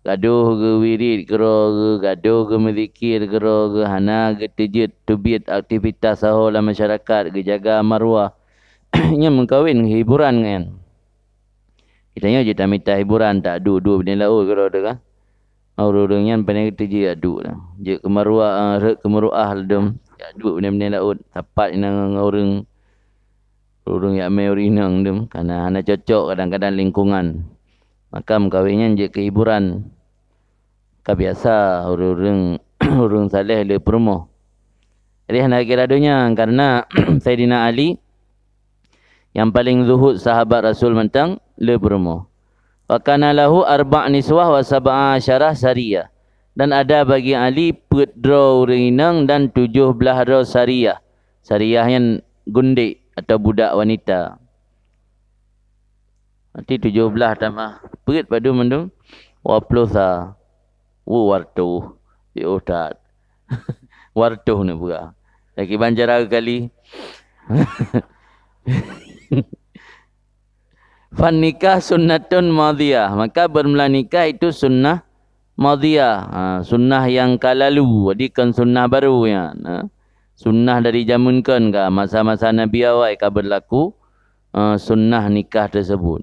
gadoh geuh wirit keudroe geuh, gadoh geuh meuzikir keudroe geuh, hana geuteujeuet teubiet aktivitas saho lam masyarakat, geujaga maruah. Nyan meukawen hiburan nyan. Geutanyoe jeuet tamita hiburan, taduek-duek binéh laôt keudroe teuh kan. Ureuëng-ureuëng nyan pané geuteujeuet jak duek dah. Jeuet keu maruah, eh, rhot keu meuruah ladom, jak duek binéh-binéh laôt, sapat inan ngon ureuëng, ureuëng jak mé ureuëng inong dum, karena hana cocok kadang-kadang lingkungan. Maka meukawen nyan jeuet keu hiburan. Ka biasa ureuëng-ureuëng, ureuëng saleh le peurumoh. Jadi hana kira donya, karena Saidina Ali nyang paleng zuhud sahabat Rasul mantong le peurumoh. Wa kana lahu arba' niswah wa sab'a asyara sariyah. Dan ada bagi Ali peuet droe ureuëng inong dan tujoh blaih droe sariyah. Sariyah nyan gundek atau budak wanita. Berarti tujoh blaih tamah peuet padum mandum? Dua ploh sa. Wu, wartoh. Yoh that. Wartoh ni pura. Lagi banjara kali. Fan nikah sunnatun madiyah. Maka bermula nikah itu sunnah madiyah. Ha, sunnah yang ka lalu. Jadi kon sunnah baru nyan. Ha. Sunnah dari jameun kon ka masa-masa Nabi awai ka berlaku, eh, sunnah nikah tersebut.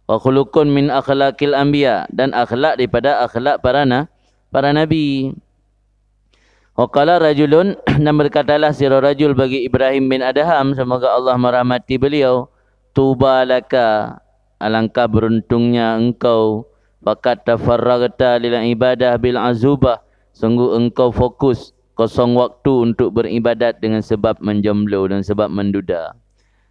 Wa khuluqun min akhlaqil anbiya, dan akhlak daripada akhlak para na-, para nabi. Wa qala rajulun, dan berkatalah sidroe rajul bagi Ibrahim bin Adham, semoga Allah merahmati beliau, "Tuba laka, alangkah beruntungnya engkau, faqad tafarraghta lil ibadah bil azubah, sungguh engkau fokus kosong waktu untuk beribadat dengan sebab menjomblo dan sebab menduda.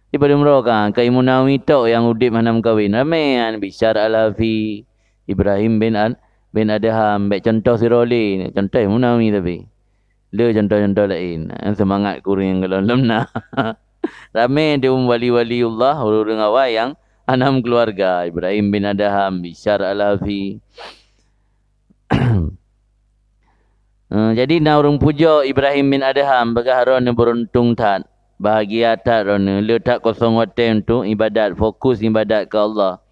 Di padum droe ka, ka Imam Nawawi tok nyang udeb hana meukawen. Ramé nyan, Bishar Al-Hafi, Ibrahim bin Ad-, bin Adham, bék contoh sidroe lé, contoh Imam Nawawi tapi. Le contoh-contoh laén, eh, seumangat keu ureuëng nyang gohlom-lom na. Ramé di wali-waliullah, ureuëng-ureuëng awai nyang hana meukeuluwarga, Ibrahim bin Adham, Bishar Al-Hafi. Eh, jadi na ureuëng pujoe Ibrahim bin Adham, peugah droeneuh beuruntung that, bahagia that droeneuh, le that kosong watée untuk ibadat, fokus ibadat keu Allah.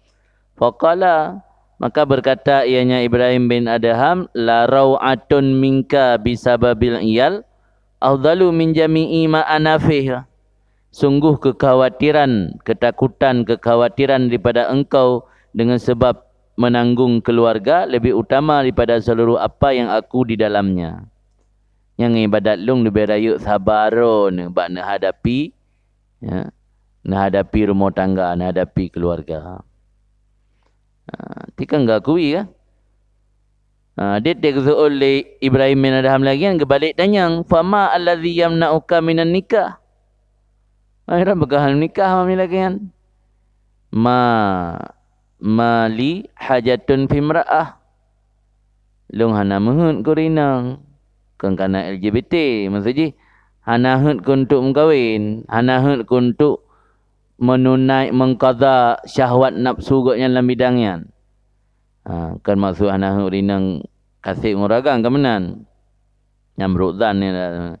Faqala, maka berkata ianya Ibrahim bin Adham, "La rau'atun minka bisababil iyal, afdalu min jami'i ma ana fih." Sungguh kekhawatiran, ketakutan, kekhawatiran daripada engkau dengan sebab menanggung keluarga lebih utama daripada seluruh apa yang aku di dalamnya. Nyang ibadat lôn leubeh rayeuk saba droeneuh bak neuhadapi, ya, neuhadapi rumoh tangga, neuhadapi keluarga. Ha, tikang geuakui kan? Ha, dit dia geuseuôt lé Ibrahim bin Adham lagée nyan geubalek tanyong, "Fama allazi yamna'uka minan nikah?" Ai, ram peugah nikah mami lagée nyan. "Ma, ma li hajatun fi imra'ah." Lôn hana meuheuet keu ureuëng inong. Kon kana L G B T, maksud jih hana heuet keu untuk meukawen, hana heuet keu untuk meununai, mengqadha syahwat nafsu gobnyan lam bidang nyan. Ha, kan maksud hana heuet ureuëng inong kaseb ngon ureuëng agam ka meunan. Nyang brok zan ni dah.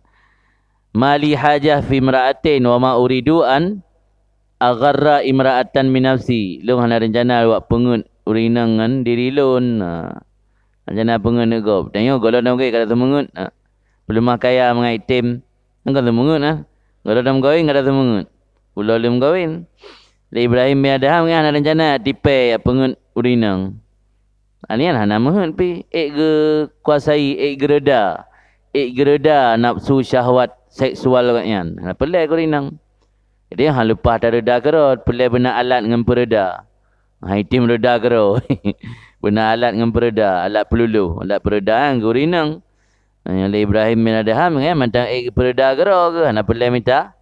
"Ma li hajah fi imra'atin wa ma uridu an agharra imra'atan min nafsi." Lôn hana rencana wak peungeuet ureuëng inong ngon diri lôn. Ha. Rencana peungeuet gob. Tanyoe gohlom dong ka rasa meungeuet. Ha. Peuleumah kaya mangat item. Nyan ka seumeungeut, nah. Gohlom meukawen ka seumeungeut. Ulo lom meukawen. Lé Ibrahim bin Adham nyan hana rencana tipée ya peungeuet ureuëng inong. Nyan hana meuheuet pih, ék geukuasai, ék geureuda. Ék geureuda nafsu syahwat seksual gobnyan. Hana peureulée keu ureuëng inong. Jadi, hana leupah tareuda keudroe, peureulée beuna alat ngon peureuda. Ha, item reuda keudroe. Beuna alat ngon peureuda, alat peuloloh, alat peureuda nyan keu ureuëng inong. Nyang lé Ibrahim bin Adham kan mantong ék peureuda keudroe keuh, hana peureulée mita,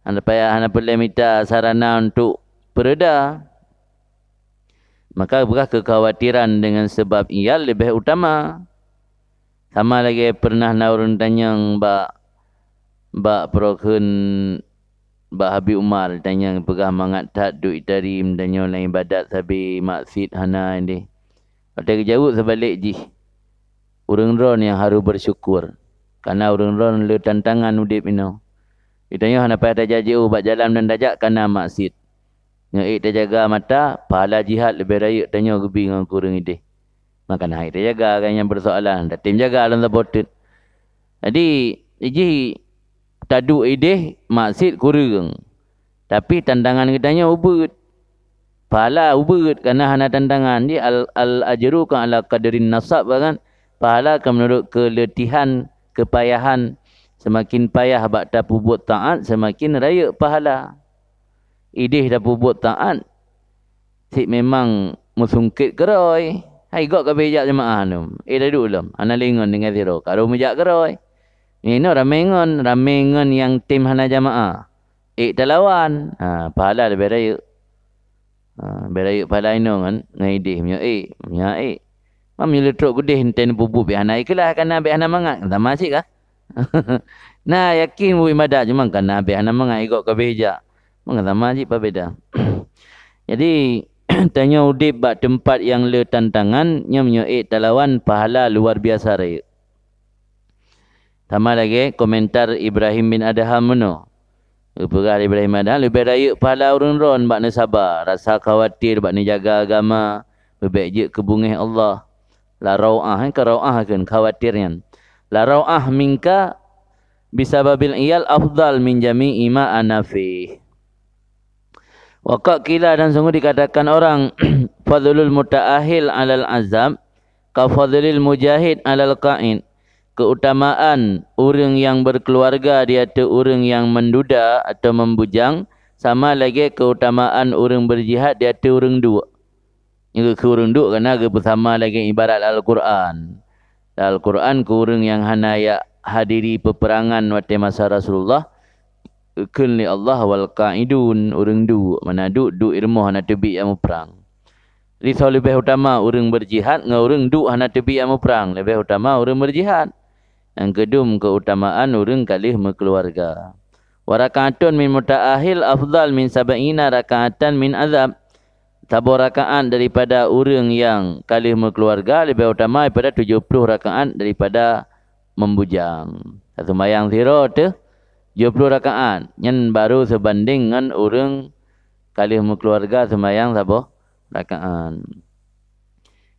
hana payah, hana peureulée mita sarana untuk peureuda. Maka beukah keukhawatiran deungon seubab iyal leubeh utama. Sama lagée peureunah na ureuëng tanyong bak, bak peurokheun bak Habib Umar, tanyong peugah mangat that duek itari meutanyoe lam ibadat sabe maksiet hana deh. Watée geujaweueb seubalek jih, ureuëng droe nyang harôh beusyukur, kareuna ureuëng droe le tantangan udeb inoe. Geutanyoe hana payah tajak jiôh bak jalan dan tajak kana maksiet. Nyoe ék tajaga mata, pahala jihad leubeh rayeuk tanyoe geubi ngon kureueng ideh. Maka na hai tajaga kan nyang peusoalan, tatem jaga lom saboh teuk. Jadi, jih taduek ideh maksiet kureueng. Tapi tantangan geutanyoe ubeuet. Pahala ubeuet, kareuna hana tantangan. Jadi al, al ajru kan ala qadrin nasab kan. Pahala kan meunurot keuletihan, keupayahan. Seumaken payah bak tapeubuet taát, seumaken rayeuk pahala. Ideh tapeubuet taát, cit memang meusungkét keudroe. Hai gob ka beh jak jeumaáh nyoe. Eh, taduek lom, hana lé ngon tinggai sidroe, ka rôh meujak keudroe. Inoe ramé ngon, ramé ngon nyang tem hana jeumaáh. Ék talawan, ha, pahala leubeh rayeuk. Ha, leubeh rayeuk pahala inoe ngon, ngon ideh meunyoe ék, meunyoe ék. Meunyoe le trok keudeh enten peubuet beh hana ikhlaih, kana beh hana mangat, sama cit kah? Na yakin buet ibadat, cuma kana beh hana mangat, igob ka beh jak. Maka sama cit pabeda. Jadi, tanyoe udeb bak teumpat nyang le tantangan, nyoe meunyoe ék talawan pahala luar biasa rayeuk. Sama lagée komentar Ibrahim bin Adham meunoe. Geupeugah lé Ibrahim Adham, leubeh rayeuk pahala ureuëng droe bak neusaba, rasa khawatir bak neujaga agama, beubek jeuet keu beungéh Allah. La rau'ah, eh, ka rau'ah kheun khawatir nyan. La rau'ah minka bisababil iyal afdal min jami'i ma ana fih. Wa qad qila, dan sungguh dikatakan orang, fadlul muta'ahhil 'alal azab ka fadlil mujahid 'alal qa'id. Keutamaan ureuëng nyang beukeuluwarga di ateueh ureuëng nyang menduda atau membujang sama lagée keutamaan ureuëng beujihad di ateueh ureuëng duek. Nyoe keu ureuëng duek kana geupeusama lagée ibarat Al-Qur'an. Al-Qur'an keu ureuëng nyang hana jak hadiri peperangan watée masa Rasulullah, geukheun lé Allah, "Wal qa'idun," ureuëng duek, mana duek, duek i rumoh hana teubiet jak muprang. Jadi soe leubeh utama, ureuëng beurjihad ngon ureuëng duek hana teubiet jak muprang? Leubeh utama ureuëng beurjihad. Nyang keudum keutamaan ureuëng ka lheueh meukeuluwarga. "Wa raka'atun min muta'ahhil afdal min sab'ina raka'atan min azab." Saboh rakaat daripada ureuëng nyang ka lheueh meukeuluwarga leubeh utama daripada tujoh ploh rakaat daripada meubujang. Seumayang sidroe teuh tujoh ploh rakaat, nyan barô seubandéng ngon ureuëng ka lheueh meukeuluwarga seumayang saboh rakaat.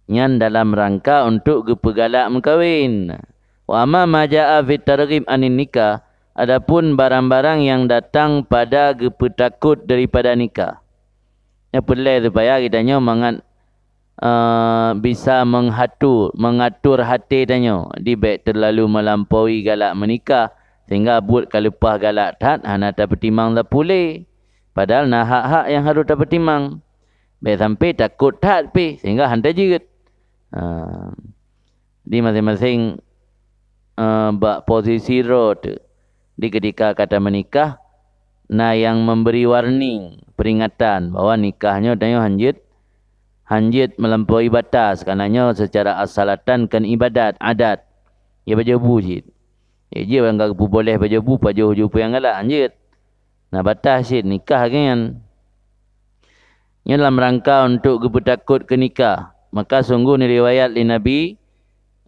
Nyan dalam rangka untuk geupeugalak meukawen. "Wa amma ma ja'a fit targhib anin nikah," adapun barang-barang nyang datang pada geupeutakot daripada nikah. Nyoe peureulée supaya geutanyoe mangat, eh, bisa menghatur, mengatur hati tanyoe, di bék terlalu melampaui galak meunikah, sehingga buet ka leupah galak that hana tapeutimang sapeue lé. Padahal na hak-hak nyang harôh tapeutimang. Bék sampai takot that pih, sehingga hana jeuet. Ha. Di maséng-maséng, eh, bak posisi droe teuh. Di keutika ka tameunikah, na nyang memberi warning, peringatan, bahwa nikah nyoe tanyoe hanjeuet, hanjeuet melampaui batas, karena nyoe secara asalatan kon ibadat, adat. Ya, pajoh bu cit. Ya, jeuet nyang ka geupeuboléh pajoh bu, pajoh ju peue nyang galak, hanjeuet. Na batas cit nikah lagée nyan. Nyoe dalam rangka untuk geupeutakot keu nikah. Maka sungguh neuriwayat lé Nabi,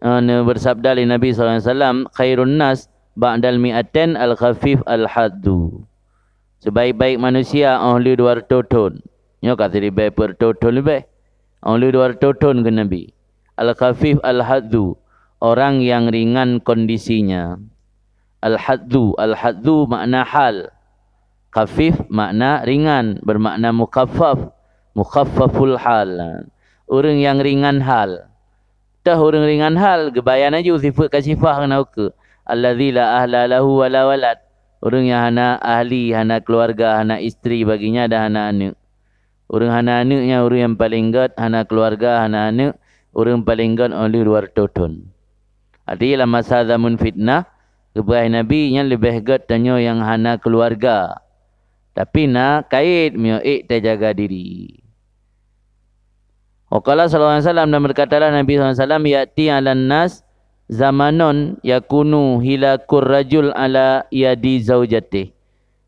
eh, neubeusabda lé Nabi sallallahu alaihi wasallam, "Khairun nas ba'dal mi'atain al-khafif al-haddu." Sebaik-baik manusia óh lheueh dua reutôh thon. Nyoe ka siribée peuet reutôh thon leubeh. Óh lheueh dua reutôh thon kheun Nabi. Al-khafif al-haddu, orang yang ringan kondisinya. Al-haddu, al-haddu makna hal. Khafif makna ringan, bermakna mukhaffaf, mukhaffaful hal. Ureuëng nyang ringan hal. Teuh ureuëng ringan hal, geubayan laju sifeuet kasyifah keunan ukeue. Allazi la ahla lahu wa la walad. Ureuëng nyang hana ahli, hana keuluwarga, hana istri baginya dan hana aneuëk. Ureuëng hana aneuëk nyan ureuëng nyang paleng gét, hana keuluwarga, hana aneuëk, ureuëng paleng gét óh lheueh dua reutôh thon. Arti lam masa zaman fitnah, geupeugah Nabi nyan leubeh gét tanyoe nyang hana keuluwarga. Tapi na kayét meunyoe ék tajaga diri. Wa qala sallallahu alaihi wasallam, dan berkatalah Nabi sallallahu alaihi wasallam, "Ya'ti 'alan nas zamanun yakunu hilakur rajul 'ala yadi zaujatih."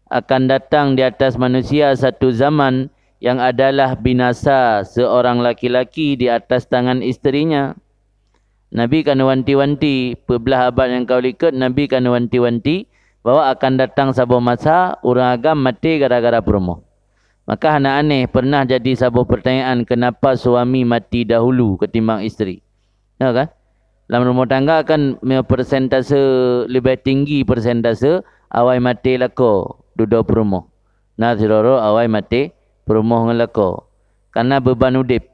Akan datang di atas manusia satu zaman yang adalah binasa seorang laki-laki di atas tangan isterinya. Nabi ka neuwanti-wanti, peublaih abad nyang ka likot, Nabi ka neuwanti-wanti bahwa akan datang saboh masa ureuëng agam maté gara-gara peurumoh. Maka hana aneh pernah jadi saboh pertanyaan, kenapa suami mati dahulu ketimbang isteri? Ya kan? Lam rumoh tangga kan me-, persentase leubeh tinggi persentase awai maté lakoe dudoe peurumoh. Na sidroe awai maté peurumoh ngon lakoe. Karena beban udeb,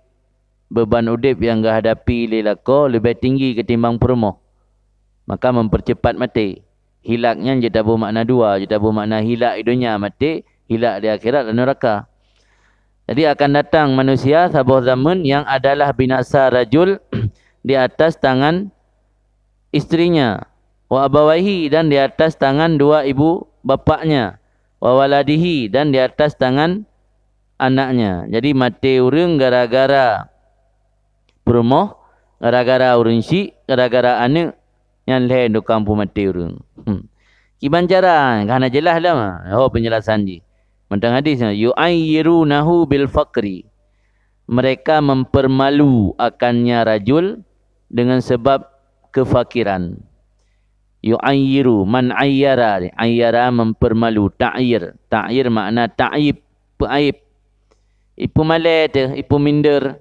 beban udeb nyang geuhadapi lé lakoe leubeh tinggi ketimbang peurumoh. Maka mempercepat maté. Hilak nyan jitabu makna dua, jitabu makna hilak di dunia maté, hilak di akhirat dan neraka. Jadi akan datang manusia saboh zaman yang adalah binasa rajul di atas tangan istrinya, wa abawaihi, dan di atas tangan dua ibu bapaknya, wa waladihi, dan di atas tangan anaknya. Jadi maté ureuëng gara-gara peurumoh, gara-gara ureuëng syik, gara-gara aneuëk, nyan lhée tukang peumaté ureuëng. Hmm. Kiban cara, ka hana jeulaih lom, ho penjelasan jih. Mantong hadis nyoe, "Yu'ayyirunahu bil faqri." Mereka mempermalu akannya rajul dengan sebab kefakiran. Yu'ayyiru, man ayyara, ayyara mempermalu, ta'yir. Ta'yir makna ta'yib, peuaib. Ipeumalée teuh, ipeumindeur.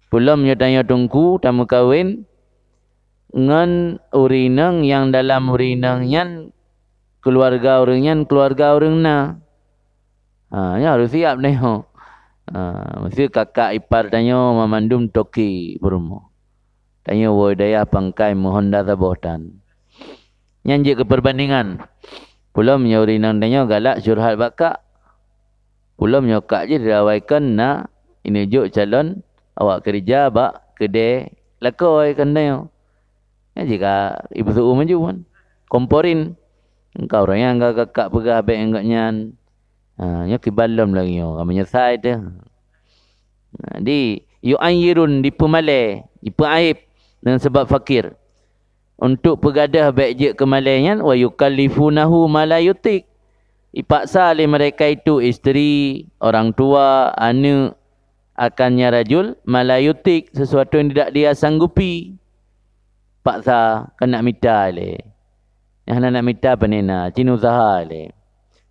Pulom nyoe tanyoe teungku tameukawen ngon ureuëng inong nyang dalam ureuëng inong nyan keuluwarga ureuëng nyan keuluwarga ureuëng na. Ha, nyan harôh siab tanyoe. Ha, meuseu kakak ipar tanyoe mamandum toke peurumoh. Tanyoe woe dayah pangkai meuhonda saboh tan. Nyan jeuet keu perbandingan. Pulom nyoe ureuëng inong tanyoe galak curhat bak kak. Pulom nyoe kak jih dirawaikan na ineuk jok calon awak keurija bak keudée lakoe keu tanyoe. Nyan jika ibu su'u maju kan. Komporin. Engkau ureuëng nyang ka kakak peugah bék ngon nyan. Ha, nyoe kiban lom lagée nyoe, ka meunyeusai teuh. Jadi, yu'ayyirun, dipeumalée, dipeuaéb deungon sabab fakir. Untuk peugadôh bék jeuet keu malée nyan, wa yukallifunahu ma la yutiq. Dipaksa lé mereka itu isteri, orang tua, aneuk, akan nya rajul, ma la yutiq, sesuatu yang tidak dia sanggupi. Paksa, keuneuk mita lé. Nyang hana nak mita pane na, cit useuha lé.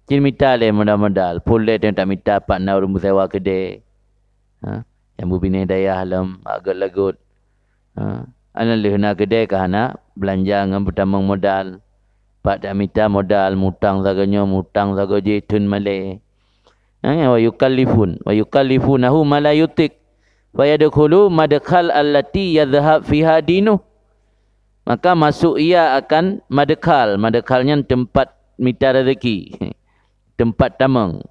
Cit mita lé modal-modal, phon lé teuh tak mita pat na ureuëng meusewa keudée. Ha, nyang beubinéh dayah lom, agôt-lagôt. Ha, ana lheueh na keudée ka hana beulanja ngon peutamong modal. Pat tak mita modal, mutang sagoe nyoe, mutang sagoe jih, theun malée. Ha, wa yukallifun, wa yukallifunahu ma la yutiq. Fa yadkhulu madkhal allati yadhhab fiha dinuh. Maka masuk ia akan madkhal. Madkhal nyan teumpat mita rezeki. Teumpat tamong.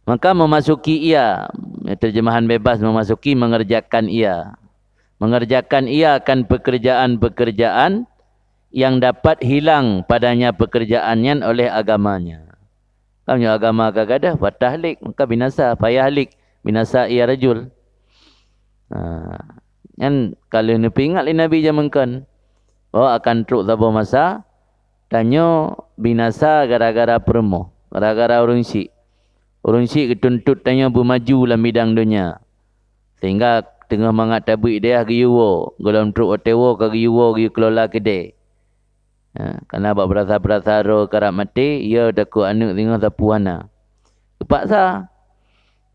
Maka memasuki ia, terjemahan bebas memasuki, mengerjakan ia. Mengerjakan ia akan pekerjaan-pekerjaan yang dapat hilang padanya pekerjaan nyan oleh agamanya. Kamoe agama ka gadôh, patah lik, maka binasa, fayahlik, binasa ia rajul. Ha, nyan ka lheueh neupeuingat lé Nabi jamén kon, bahwa akan trok saboh masa, tanyoe binasa gara-gara peurumoh, gara-gara ureuëng syik. Ureuëng syik geutuntot tanyoe beumaju lam bidang donya. Sehingga teungoh mangat tabeuet dayah geuyue woe, gohlom trok watée woe ka geuyue woe geuyue kelola keudée. Ha, kana bak beurasa-beurasa droe karab maté, ya takot aneuk singoh sapeue hana. Geupaksa.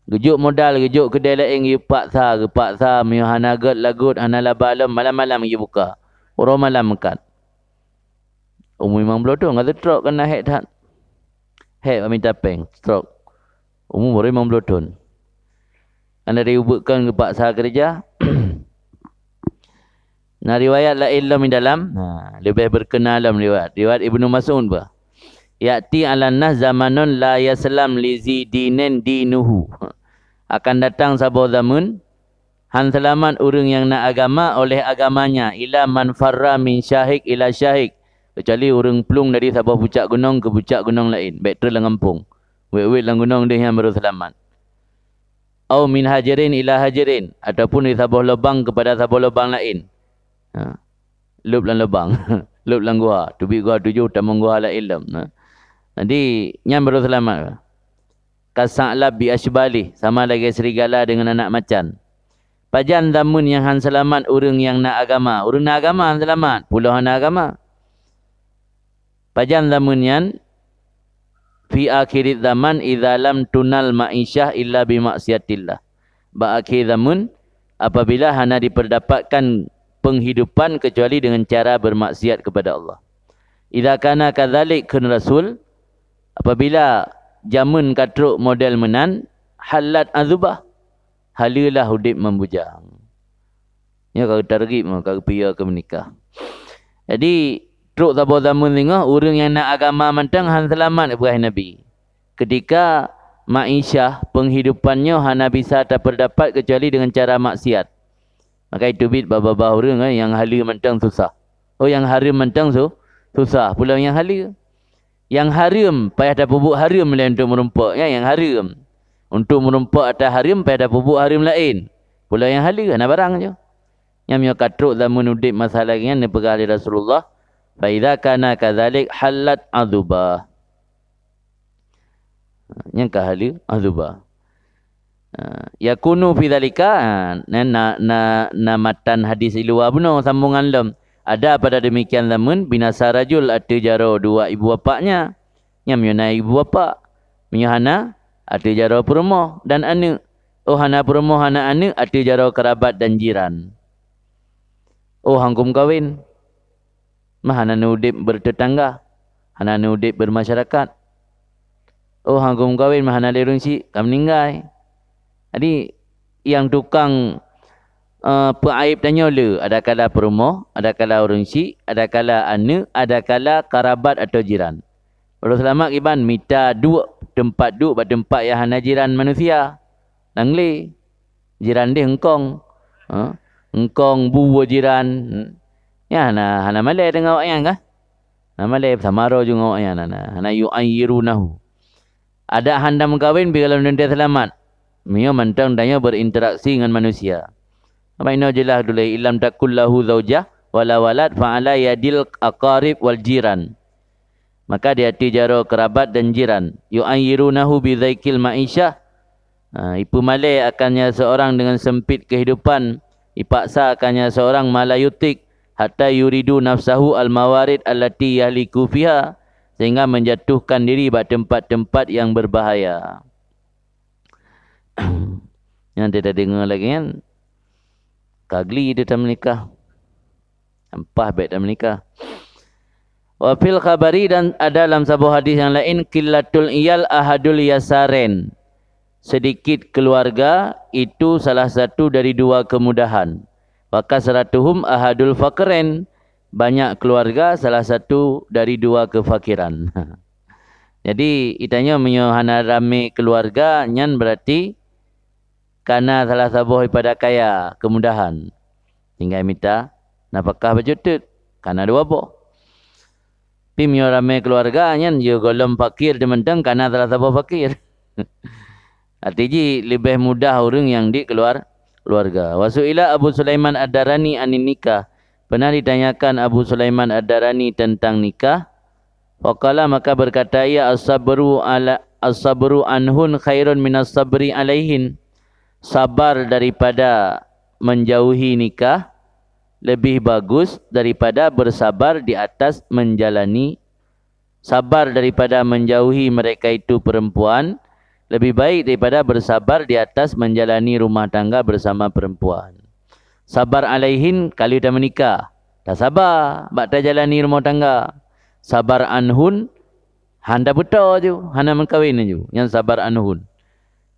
Geujok modal, geujok keudée laén, geupaksa, geupaksa, meunyoe hana gét lagot, hana laba lom, malam-malam geubuka. Uroe malam meukat. Umu limong ploh thon ka stroke, kana hék that. Hék bak mita péng, stroke. Umu baru limong ploh thon. Hana diubeukon geupaksa keureuja. Na riwayat laén lom di dalam, ha, leubeh beurkeuna lom riwayat. Riwayat Ibnu Mas'ud bah, "Ya'ti 'alan nas zamanun la yaslam li zi dinin dinuhu." Akan datang saboh zameun, han seulamat ureuëng nyang na agama oleh agamanya, illa man farra min syahiq ila syahiq, keucuali ureuëng plueng dari saboh pucak gunong keu pucak gunong laén, bék treun lam gampông. Wét-wét lam gunong deh nyang baru seulamat. Au min hajarin ila hajarin, ataupun dari saboh lubang kepada saboh lubang laén. Ha. Lôb lam lubang, lôb lam guha, teubiet guha tujoh, tamong guha laén lom. Ha. Jadi, nyan baru seulamat. Kasa'lab bi asybali, sama lagée serigala deungon anak macan. Pajan zameun nyang han seulamat ureuëng nyang na agama? Ureuëng na agama han seulamat, pulo hana agama. Pajan zameun nyan? Fi akhiriz zaman idza lam tunal ma'isyah illa bi maksiatillah. Bak akhé zameun, apabila hana dipeudapatkan peunghidupan keucuali deungon cara beurmaksiat keupada Allah. Idza kana kadzalik, kheun Rasul, apabila jameun ka trok model meunan, hallat azubah, haleulah udeb meubujang. Nyoe ka geutargib, ka geupiôh keu meunikah. Jadi, trok saboh zameun singoh, ureuëng nyang na agama mantong han seulamat, peugah Nabi. Keutika ma'isyah, peunghidupan nyoe hana bisa tapeurdapat keucuali deungon cara maksiat. Maka iteubiet babah-babah ureuëng, eh, nyang haleue mantong susah. Oh, nyang hareuem mantong su-, susah. Pulo nyang haleue. Nyang hareuem payah tapeubuet hareuem lé untuk meurumpok, ya, nyang hareuem. Untuk meurumpok ata hareuem payah tapeubuet hareuem laén. Pulo nyang haleue hana barang nyoe. Nyang nyoe ka trok zameun udeb masa lagée nyan neupeugah lé Rasulullah, "Fa idza kana kadzalik hallat azubah." Nyang ka haleue azubah. Ha, yakunu fi dzalika, ha, na, na, na, na matan hadis i luwa bunoe sambongan lom. Ada pada demikian zaman binasa rajul ateueh jaroe dua ibu bapaknya. Nyam nyoe na ibu bapak. Meunyoe hana, ateueh jaroe peurumoh dan aneuk. Oh hana peurumoh hana aneuk, ateueh jaroe kerabat dan jiran. Oh hangkom kawen. Mah hana neudeb bertetangga, hana neudeb bermasyarakat. Oh hangkom kawen mah hana lé ureuëng syik ka meuninggai. Jadi nyang tukang, eh, peuaéb tanyoe le, adakala peurumoh, adakala ureuëng syik, adakala aneuk, adakala karabat atau jiran. Rasul Selamat kiban mita duek teumpat duek bak teumpat nyang hana jiran manusia. Nang le. Jiran deh engkong. Ha? Engkong bu jiran. Hmm. Ya, hana, hana malée deungon awaknyan kah? Hana malée, sama droe ju ngon awaknyan, hana, hana yu'ayyirunahu. Adak han tameukawen pih gohlom teuntée seulamat. Meunyoe mantong tanyoe berinteraksi ngon manusia. Sama inoe jeulaih tuléh, "Illam takul lahu zaujah wala walad fa ala yadil aqarib wal jiran." Maka di ateueh jaroe keurabat dan jiran. "Yu'ayyirunahu bi dhaikil ma'isyah." Ha, ipeumalée akannya seorang dengan sempit kehidupan, ipaksa akannya seorang ma la yutik, hatta yuridu nafsahu al-mawarid allati yahliku fiha, sehingga menjatuhkan diri bak tempat-tempat yang berbahaya. Nyang teudeungoe lagée nyan, ka gli teuh tameunikah. Ampah bék tameunikah. Wa fil khabari, dan ada lam saboh hadis nyang laén, qillatul iyal ahadul yasaren. Sedikit keluarga itu salah satu dari dua kemudahan. Wa kasratuhum ahadul faqren. Banyak keluarga salah satu dari dua kefakiran. Jadi, itanyoe meunyoe hana ramé keluarga, nyan berarti kana salah saboh daripada kaya, kemudahan. Tinggai mita nafakah bacut teuk, kana dua boh. Tapi meunyoe ramé keluarga, nyan jeuet gohlom fakir teuh mantong, kana salah saboh fakir. Arti jih leubeh mudah ureuëng nyang di keluar-, keluarga. Wa su'ila Abu Sulaiman Ad-Darani anin nikah. Pernah ditanyakan Abu Sulaiman Ad-Darani tentang nikah. Faqala, maka berkata ia, "As-sabru ala, as-sabru anhun khairun minas sabri alaihin." Sabar daripada menjauhi nikah lebih bagus daripada bersabar di atas menjalani, sabar daripada menjauhi mereka itu perempuan lebih baik daripada bersabar di atas menjalani rumah tangga bersama perempuan. Sabar alaihin, ka lheueh tameunikah, tasaba bak tajalani rumoh tangga. Sabar anhun, han tapeutoe ju, hana meukawen ju, nyan sabar anhun.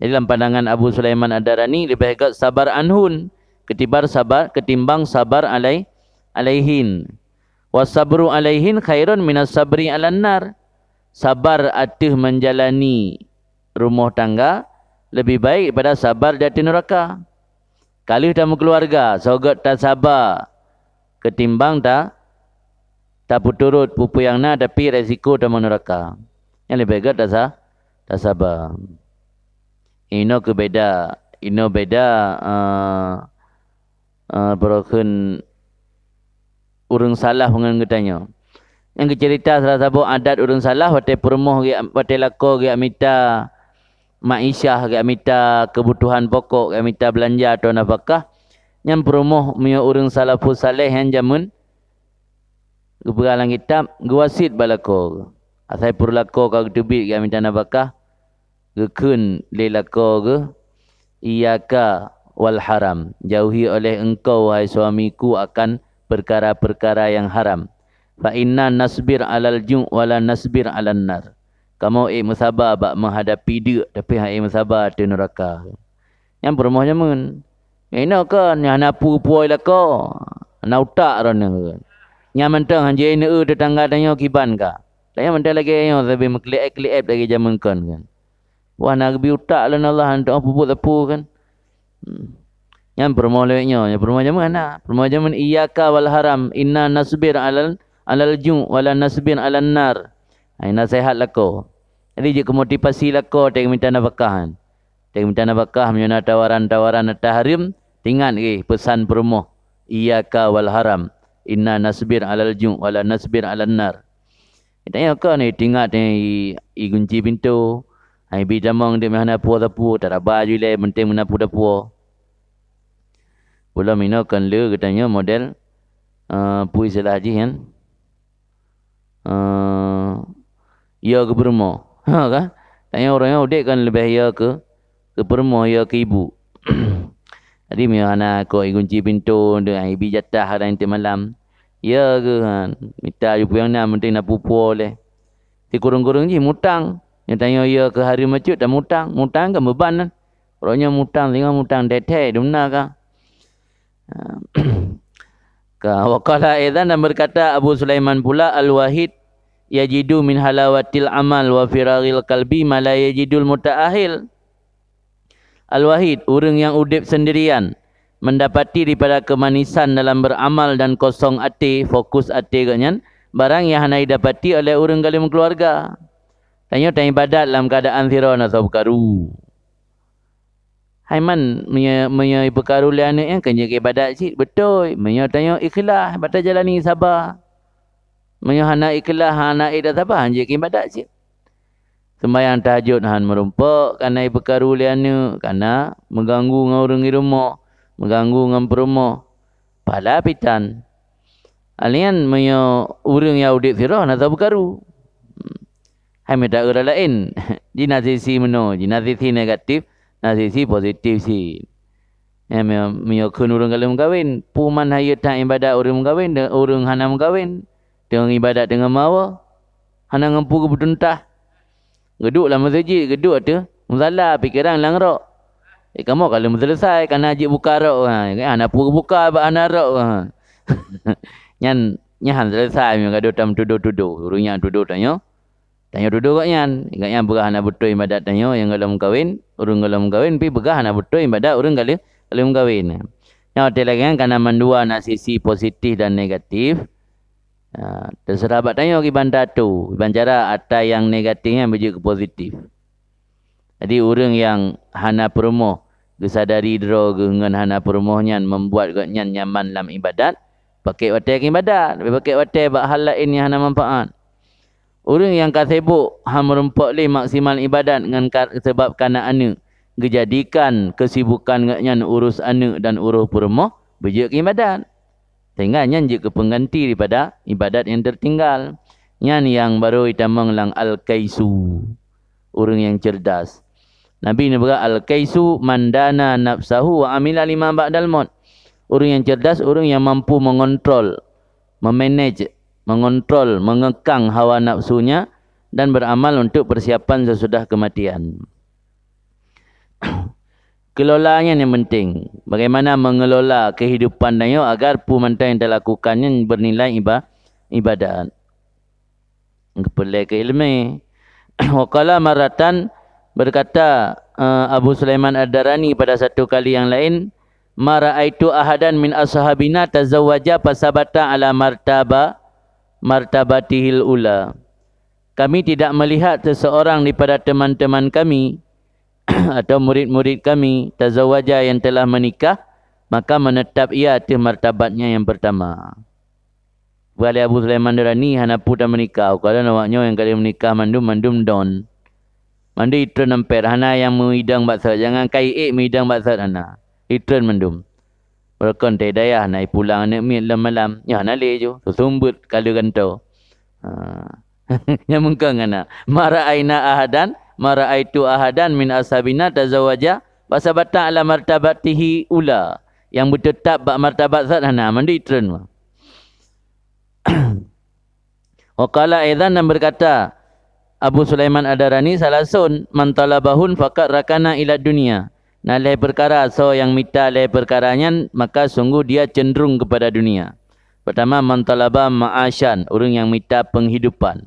Jadi, lam pandangan Abu Sulaiman Ad-Darani, leubeh gét sabar anhun ketibar sabar, ketimbang sabar alai-, alaihin. "Was sabru alaihin khairun minas sabri alan nar." Sabar ateueh menjalani rumoh tangga lebih baik daripada sabar di ateueh nuraka. Ka lheueh tameukeuluwarga, soe gét tasaba keutimbang ta-, tapeuturot peue-peue nyang na, tapi resiko tamong nuraka. Nyan leubeh gét tasa-, tasaba. Inoe keuh beda, inoe beda, eh, eh, peue kheun ureuëng salaf ngon geutanyoe. Nyang geuceurita salah saboh adat ureuëng salaf watée peurumoh geujak, watée lakoe geujak mita ma'isyah, geujak mita keubutuhan pokok, geujak mita beulanja atau nafakah, nyan peurumoh meunyoe ureuëng salafus saleh nyan jameun geupeugah lam kitab, geuwasiet bak lakoe geuh. Asai peurumoh lakoe ka geuteubiet geujak mita nafakah, geukheun lé lakoe geuh, "Iyyaka wal haram, jauhi oleh engkau, wahai suamiku, akan perkara-perkara yang haram. Fa inna nasbir alal ju' wa la nasbir alan nar." Kamoe ék meusaba bak meuhadapi deuk, tapi han ék meusaba ateueh nuraka. Nyan peurumoh jameun. Inoe kon nyang hana peue-peue lakoe, hana utak droeneuh. Nyan mantong han jeuet neueu teutangga tanyoe kiban ka. Tanyoe mantong lagée nyoe sabe meukeulieb-klieb lagée jameun kon kan. Wah, na geubi utak lé Allah, hana teuoh peubuet sapeue kan. Hmm. Nyan peurumoh lawét nyoe, nyan peurumoh jameun hana. Peurumoh jameun, "Iyyaka wal haram, inna nasbir alal, alal ju' wa la nasbir alan nar." Hai naseuhat lakoe. Jadi jeuet keu motivasi lakoe teuh mita nafakah. Teuh mita nafakah meunyoe na tawaran-tawaran ata hareuem, teuingat geuh peusan peurumoh, "Iyyaka wal haram, inna nasbir alal ju' wa la nasbir alan nar." Tanyoe kon teuingat i, i gunci pintoe, hai bi tamong deuk meuhana puwoe sapeue, taraba ju ilée penting meunan peue tapuwoe. Ulôn inoe kon le geutanyoe model, eh, peue istilah jih nyan? Eh, yo keu peurumoh. Ha kan? Tanyoe ureuëng nyoe udeb kan leubeh yo keu, keu peurumoh, yo keu ibu. Jadi meunyoe hana kok i gunci pintoe, deuek ibi jatah kadang tiep malam, yo keu, ha, mita ju peue nyang na, penting na pupo lé. Sikureueng-kureueng jih mutang. Nyoe tanyoe yo keu hareuem bacut tamutang. Mutang kan beuban kan. Uroe nyoe mutang, singoh mutang thée-thée, dumna ka. Ka, wa qala aidan, dan berkata Abu Sulaiman pula, "Al-wahid yajidu min halawatil amal wa firaghil qalbi ma la yajidul muta'ahhil." Al-wahid, ureuëng nyang udeb seundirian, mendapati daripada keumanisan dalam beuramal dan kosong até, fokus até geuh nyan, barang nyang hana jidapati oleh ureuëng galom keuluwarga. Tanyoe taibadat lam keuadaan sidroe na soe peukaru. Hai man, meunyoe, meunyoe ipeukaru lé aneuëk nyan, kan jeuet keu ibadat cit, beutôi. Meunyoe tanyoe ikhlas, bak tajalani saba. Meunyoe hana ikhlas, hana ék dan saba, han jeuet keu ibadat cit. Seumbahyang tahajud han meurumpok, kana ipeukaru lé aneuëk, kana meuganggu ngon ureuëng di rumoh, meuganggu ngon peurumoh. Pahala pitan. Alèh nyan meunyoe ureuëng nyang udeb sidroe na soe peukaru. Hai mita ureuëng laén, jih na sisi meunoe, jih na sisi negatif, na sisi positif cit. Nyan meunyoe, meunyoe kheun ureuëng galom meukawen, peue man hayeue that ibadat ureuëng meukawen, de-, ureuëng hana meukawen, teungoh ibadat teungoh meuawa, hana ngon peue geupeutuntah. Geuduek lam meuseujid, geuduek ateueh musala, pikeran lam rok. Eh, kamoe ka lheueh meuseuleusai, kana jeuet buka rok, ha, hana peue geubuka bak hana rok, ha. Nyan, nyan han seuleusai meunyoe gadoh tameutudoh-tudoh, ureuëng nyang tudoh tanyoe, tanyoe tudoh gobnyan. Gobnyan peugah hana beutôi ibadat tanyoe nyang galom meukawen, ureuëng galom meukawen pih peugah hana beutôi ibadat ureuëng galom, galom meukawen. Nyan watée lagée nyan kana mandua na sisi positif dan negatif. Ha, teuseurah bak tanyoe kiban tato, kiban cara atra nyang negatif nyan beujeuet keu positif. Jadi, ureuëng nyang hana peurumoh, geusadari droe geuh ngon hana peurumoh nyan membuat gobnyan nyaman lam ibadat, pakek watée keu ibadat, pakek watée bak hal laén nyang hana manfaat. Ureuëng nyang ka sibok han meurumpok lé maksimal ibadat ngon ka, sabab kana aneuëk, geujadikan keusibukan gobnyan urus aneuëk dan urus peurumoh, beujeuet keu ibadat. Sehingga nyan jeuet keu peungganti daripada ibadat nyang teutinggal. Nyan nyang barô jitamong lam al-kaisu, ureuëng nyang cerdas. Nabi neupeugah, "Al-kaisu man dana nafsahu wa amila lima ba'dal maut." Ureuëng nyang cerdas, ureuëng nyang mampu mengontrol, memanage, mengontrol, mengekang hawa nafsunya dan beramal untuk persiapan sesudah kematian. Kelola nyan nyang penting. Bagaimana mengelola kehidupan tanyoe agar peue mantong nyang talakukan nyan bernilai iba-, ibadat. Geupeureulée keu iéleumé. Wa qala marratan, berkata, eh, Abu Sulaiman Ad-Darani pada satu kali yang lain, "Ma ra'aitu ahadan min ashabina tazawwaja fasabata ala martaba, martabatihil ula." Kami tidak melihat seseorang daripada teman-teman kami atau murid-murid kami, tazawaja, yang telah menikah, maka menetap ia ateueh martabatnya yang pertama. Peugah lé Abu Sulaiman Darani, hana peue tameunikah, ukalon awak nyoe nyang ka lheueh meunikah mandum, mandum don. Mandum itreun ampet, hana nyang meuidong bak sot, jangankan ék meuidong bak sot hana. Itreun mandum. Beureukan teuh dayah na ipulang aneuëk miet lom malam, nyoe hana lé ju, susumbeuet ka lheueh gantoe. Ha. Nyang meungkang hana. "Ma ra'aina ahadan, ma ra'aitu ahadan min ashabina tazawaja, fasabata ala martabatihi ula." Nyang beuteutab bak martabat sot hana, mandum itreun. Wa qala aidan, dan berkata Abu Sulaiman Ad-Darani, "Salasun man talabahun faqad rakana ila dunya." Na lhée peukara, soe nyang mita lhée peukara nyan, maka sungguh dia cenderung kepada dunia. Pertama, man talaba ma'asyan, ureuëng nyang mita penghidupan.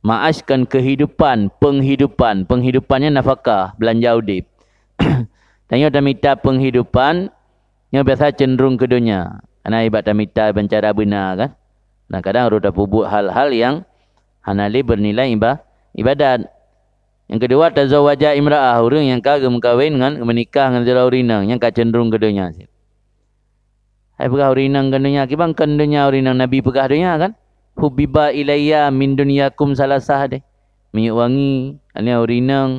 Ma'ash kan kehidupan, penghidupan. Penghidupan nyan nafakah, beulanja udeb. Tanyoe tamita penghidupan, nyoe biasa cenderung keu donya. Karena ibadat tamita bancara beuna kan. Kadang-kadang ureuëng tapeubuet hal-hal nyang hana lé bernilai iba-, ibadat. Nyang keudua, tazawaja imra'ah, ureuëng nyang ka geumeukawen ngon, meunikah ngon sidroe ureuëng inong, nyang ka cenderung keu donya cit. Hai peugah ureuëng inong keu donya, kiban kon donya ureuëng inong, Nabi peugah donya kan? "Hubbiba ilayya min dunyakum salasah deh." Minyeuk wangi, alèh nyan ureuëng inong,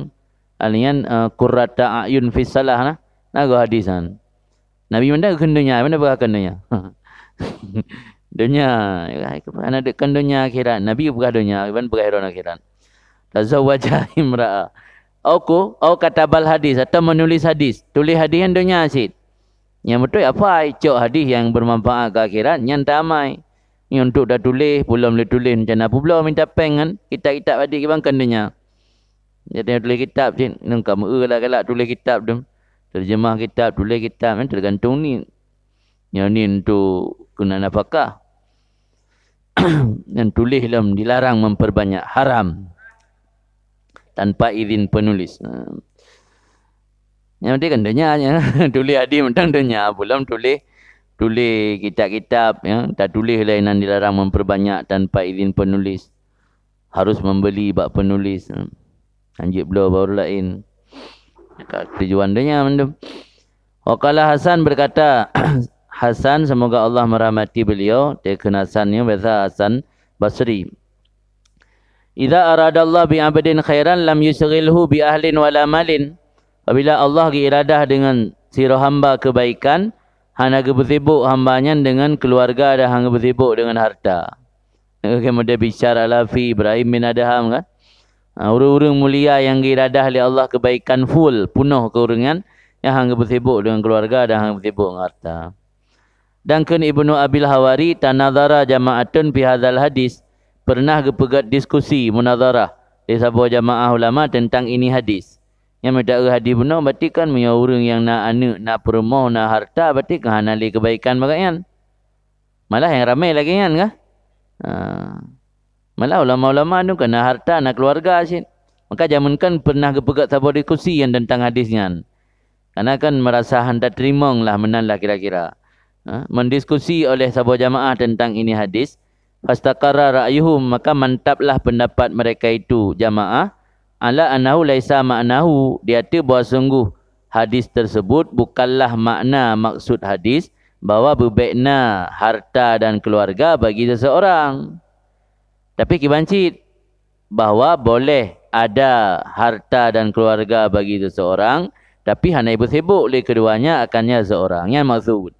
alèh nyan, eh, qurrata a'yun fis salah nah. Na goe hadis nyan. Nabi mantong kheun donya, mantong peugah kheun donya. Donya, hana deuk kheun donya akhirat. Nabi peugah donya, ban peugah droe akhirat. Tazawaja imra'a. Au ku, au katabal hadis, atau menulis hadis. Tuléh hadis nyan donya cit. Nyang beutôi hafai, cok hadis nyang bermanfaat keu akhirat, nyan tamai. Nyoe untuk tatuléh, peue lom lé tuléh, macam na peubloe mita péng ngon kitab-kitab hadis kiban kheun donya. Jadi tuléh kitab cit, nyoe ka meu-eu galak-galak tuléh kitab tu. Terjemah kitab, tuléh kitab, nyan tergantung niet. Nyoe niet untuk keu nafakah. Nyan tuléh lom dilarang memperbanyak, haram. Tanpa izin penulis. Nah. Nyang penting kan donya, ya. Tuléh hadis mantong donya, belum tuléh, tuléh kitab-kitab, ya. Tatuléh lé nan dilarang memperbanyak tanpa izin penulis. Harus membeli bak penulis, ya. Hanjeuet bloe baru laén. Ka tujuan donya mandum. Waqala Hasan berkata, Hasan, semoga Allah merahmati beliau, tekheun Hasan nyoe biasa Hasan Basri. Idza aradallahu bi 'abdin khairan lam yusyghilhu bi ahlin wala malin. Apabila Allah geuiradah dengan sidroe hamba kebaikan, hana geupeusibuk hamba nyan dengan keuluwarga dan hana geupeusibuk dengan harta. Oke, model bicara lafi Ibrahim bin Adham kan. Ha, ureuëng-ureuëng mulia nyang geuiradah lé Allah kebaikan full, punoh keu ureuëng nyan, nyang hana geupeusibuk dengan keuluwarga dan hana geupeusibuk dengan harta. Dan kheun Ibnu Abil Hawari, tanazara jama'atun fi hadzal hadis, pernah geupeugét diskusi, munazarah, lé saboh jamaah ulama teuntang ini hadis. Nyang meudakeu hadis bunoe berarti kan meunyoe ureuëng nyang na aneuëk, na peurumoh, na harta, berarti kan hana lé kebaikan bak nyan. Malah nyang ramé lagée nyan kah? Ha. Malah ulama-ulama nyoe kan na harta, na keuluwarga cit. Maka jameun kan pernah geupeugét saboh diskusi nyang teuntang hadis nyan. Karena kan merasa hana teurimong lah meunan lah kira-kira. Ha, mendiskusi oleh saboh jamaah tentang ini hadis, fastaqarra ra'yuhum, maka mantaplah pendapat mereka itu jamaah, ala annahu laisa ma'nahu, di ateueh bahwa sungguh hadis tersebut bukanlah makna maksud hadis bahwa beubék na harta dan keluarga bagi seseorang. Tapi kiban cit, bahwa boleh ada harta dan keluarga bagi seseorang, tapi hana ipeusibuk lé keduanya akannya seorang. Nyan maksud.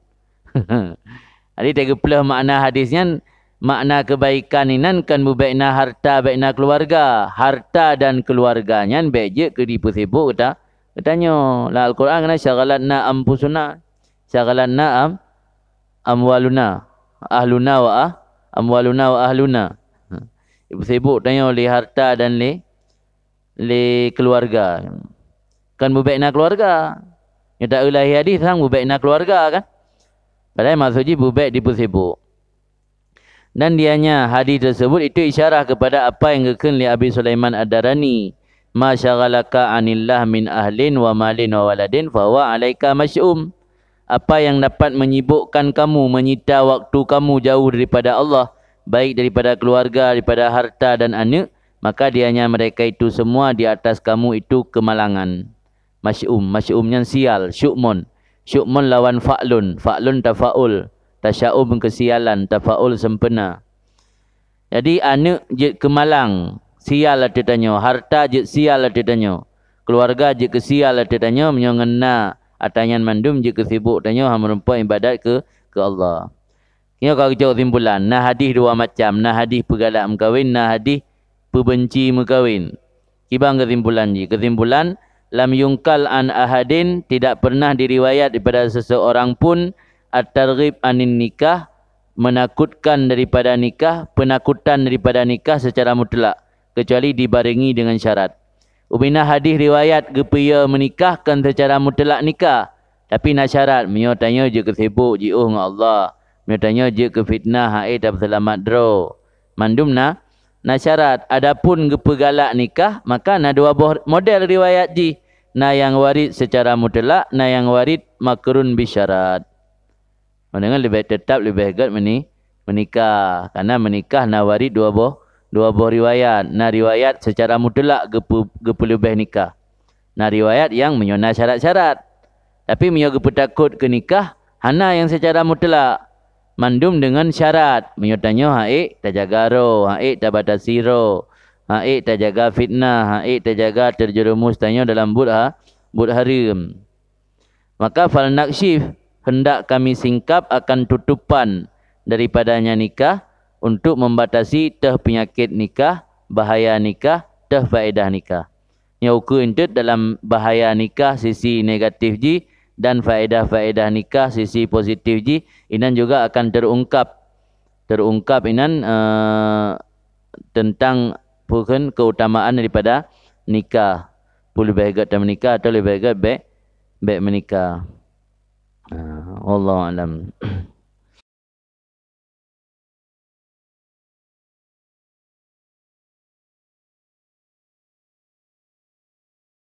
Jadi, teugeuplah makna hadis nyan, makna kebaikan inan kan beubék na harta, bék na keluarga. Harta dan keluarga nyan bék jeuet keu dipeusibuk geuta-, geutanyoe. Lam Al-Quran keunan, "Syaghalatna anfusuna, syaghalatna am-, amwaluna, ahluna wa ah-, amwaluna wa ahluna." Ha. Ipeusibuk tanyoe lé harta dan lé, lé keluarga. Kan beubék na keluarga. Nyoe ta-eu lahé hadis sang beubék na keluarga kan? Padahai maksud jih beubék dipeusibuk. Dan dianya hadis tersebut itu isyarah kepada apa yang geukheun lé Abi Sulaiman Ad-Darani, "Ma syaghalaka anillah min ahlin wa malin wa waladin, fahuwa alaika masy'um." Apa yang dapat menyibukkan kamu, menyita waktu kamu jauh daripada Allah, baik daripada keluarga, daripada harta dan aneuk, maka dianya mereka itu semua di atas kamu itu kemalangan. Masy'um, masy'um nyan sial, syu'mun. Syu'mun lawan fa'lun, fa'lun tafaul, tasya'um kesialan, tafaul sempena. Jadi, aneuk jeuet keu malang, sial ateueh tanyoe, harta jeuet sial ateueh tanyoe, keluarga jeuet keu sial ateueh tanyoe, meunyoe ngon na ata nyan mandum jeuet keu sibuk tanyoe hana meurumpok ibadat keu, keu Allah. Nyoe ka geucok kesimpulan, na hadih dua macam, na hadih peugalak meukawen, na hadih peubenci meukawen. Kiban kesimpulan jih? Kesimpulan, lam yungkal an ahadin, tidak pernah diriwayat daripada seseorang pun, at-targhib anin nikah, menakutkan daripada nikah, penakutan daripada nikah secara mutlak, kecuali dibarengi dengan syarat. Ubina hadih riwayat geupeuyo meunikah kon seucara mutlak nikah, tapi na syarat, meunyoe tanyoe jeuet keu sibuk jiôh ngon Allah, meunyoe tanyoe jeuet keu fitnah hana tapeuseulamat droe. Mandum na, na syarat. Adapun geupeugalak nikah, maka na dua boh model riwayat jih, na nyang warid seucara mutlak, na nyang warid makrun bisyarat. Ngon leubeh teutap, leubeh gét meuni-, meunikah. Karena meunikah na warid dua boh, dua boh riwayat. Na riwayat seucara mutlak geupeu-, geupeuleubeh nikah. Na riwayat nyang meunyoe na syarat-syarat. Tapi meunyoe geupeutakot keu nikah, hana nyang seucara mutlak. Mandum deungon syarat. Meunyoe tanyoe hana ék tajaga droe, hana ék tabatasi droe, hana ék tajaga fitnah, hana ék tajaga terjerumus tanyoe dalam buet ha-, buet hareuem. Maka falnaksyif, hendak kami singkap akan tutupan daripadanya nikah untuk membatasi teuh peunyakét nikah, bahaya nikah, teuh faédah nikah. Nyoe ukeue eunteuk dalam bahaya nikah sisi negatif jih dan faédah-faédah nikah sisi positif jih, inan juga akan terungkap. Terungkap inan, eh, teuntang peue kheun keutamaan daripada nikah. Peue leubeh gét tameunikah atau leubeh gét bék, bék meunikah. Ah, wallahu alam.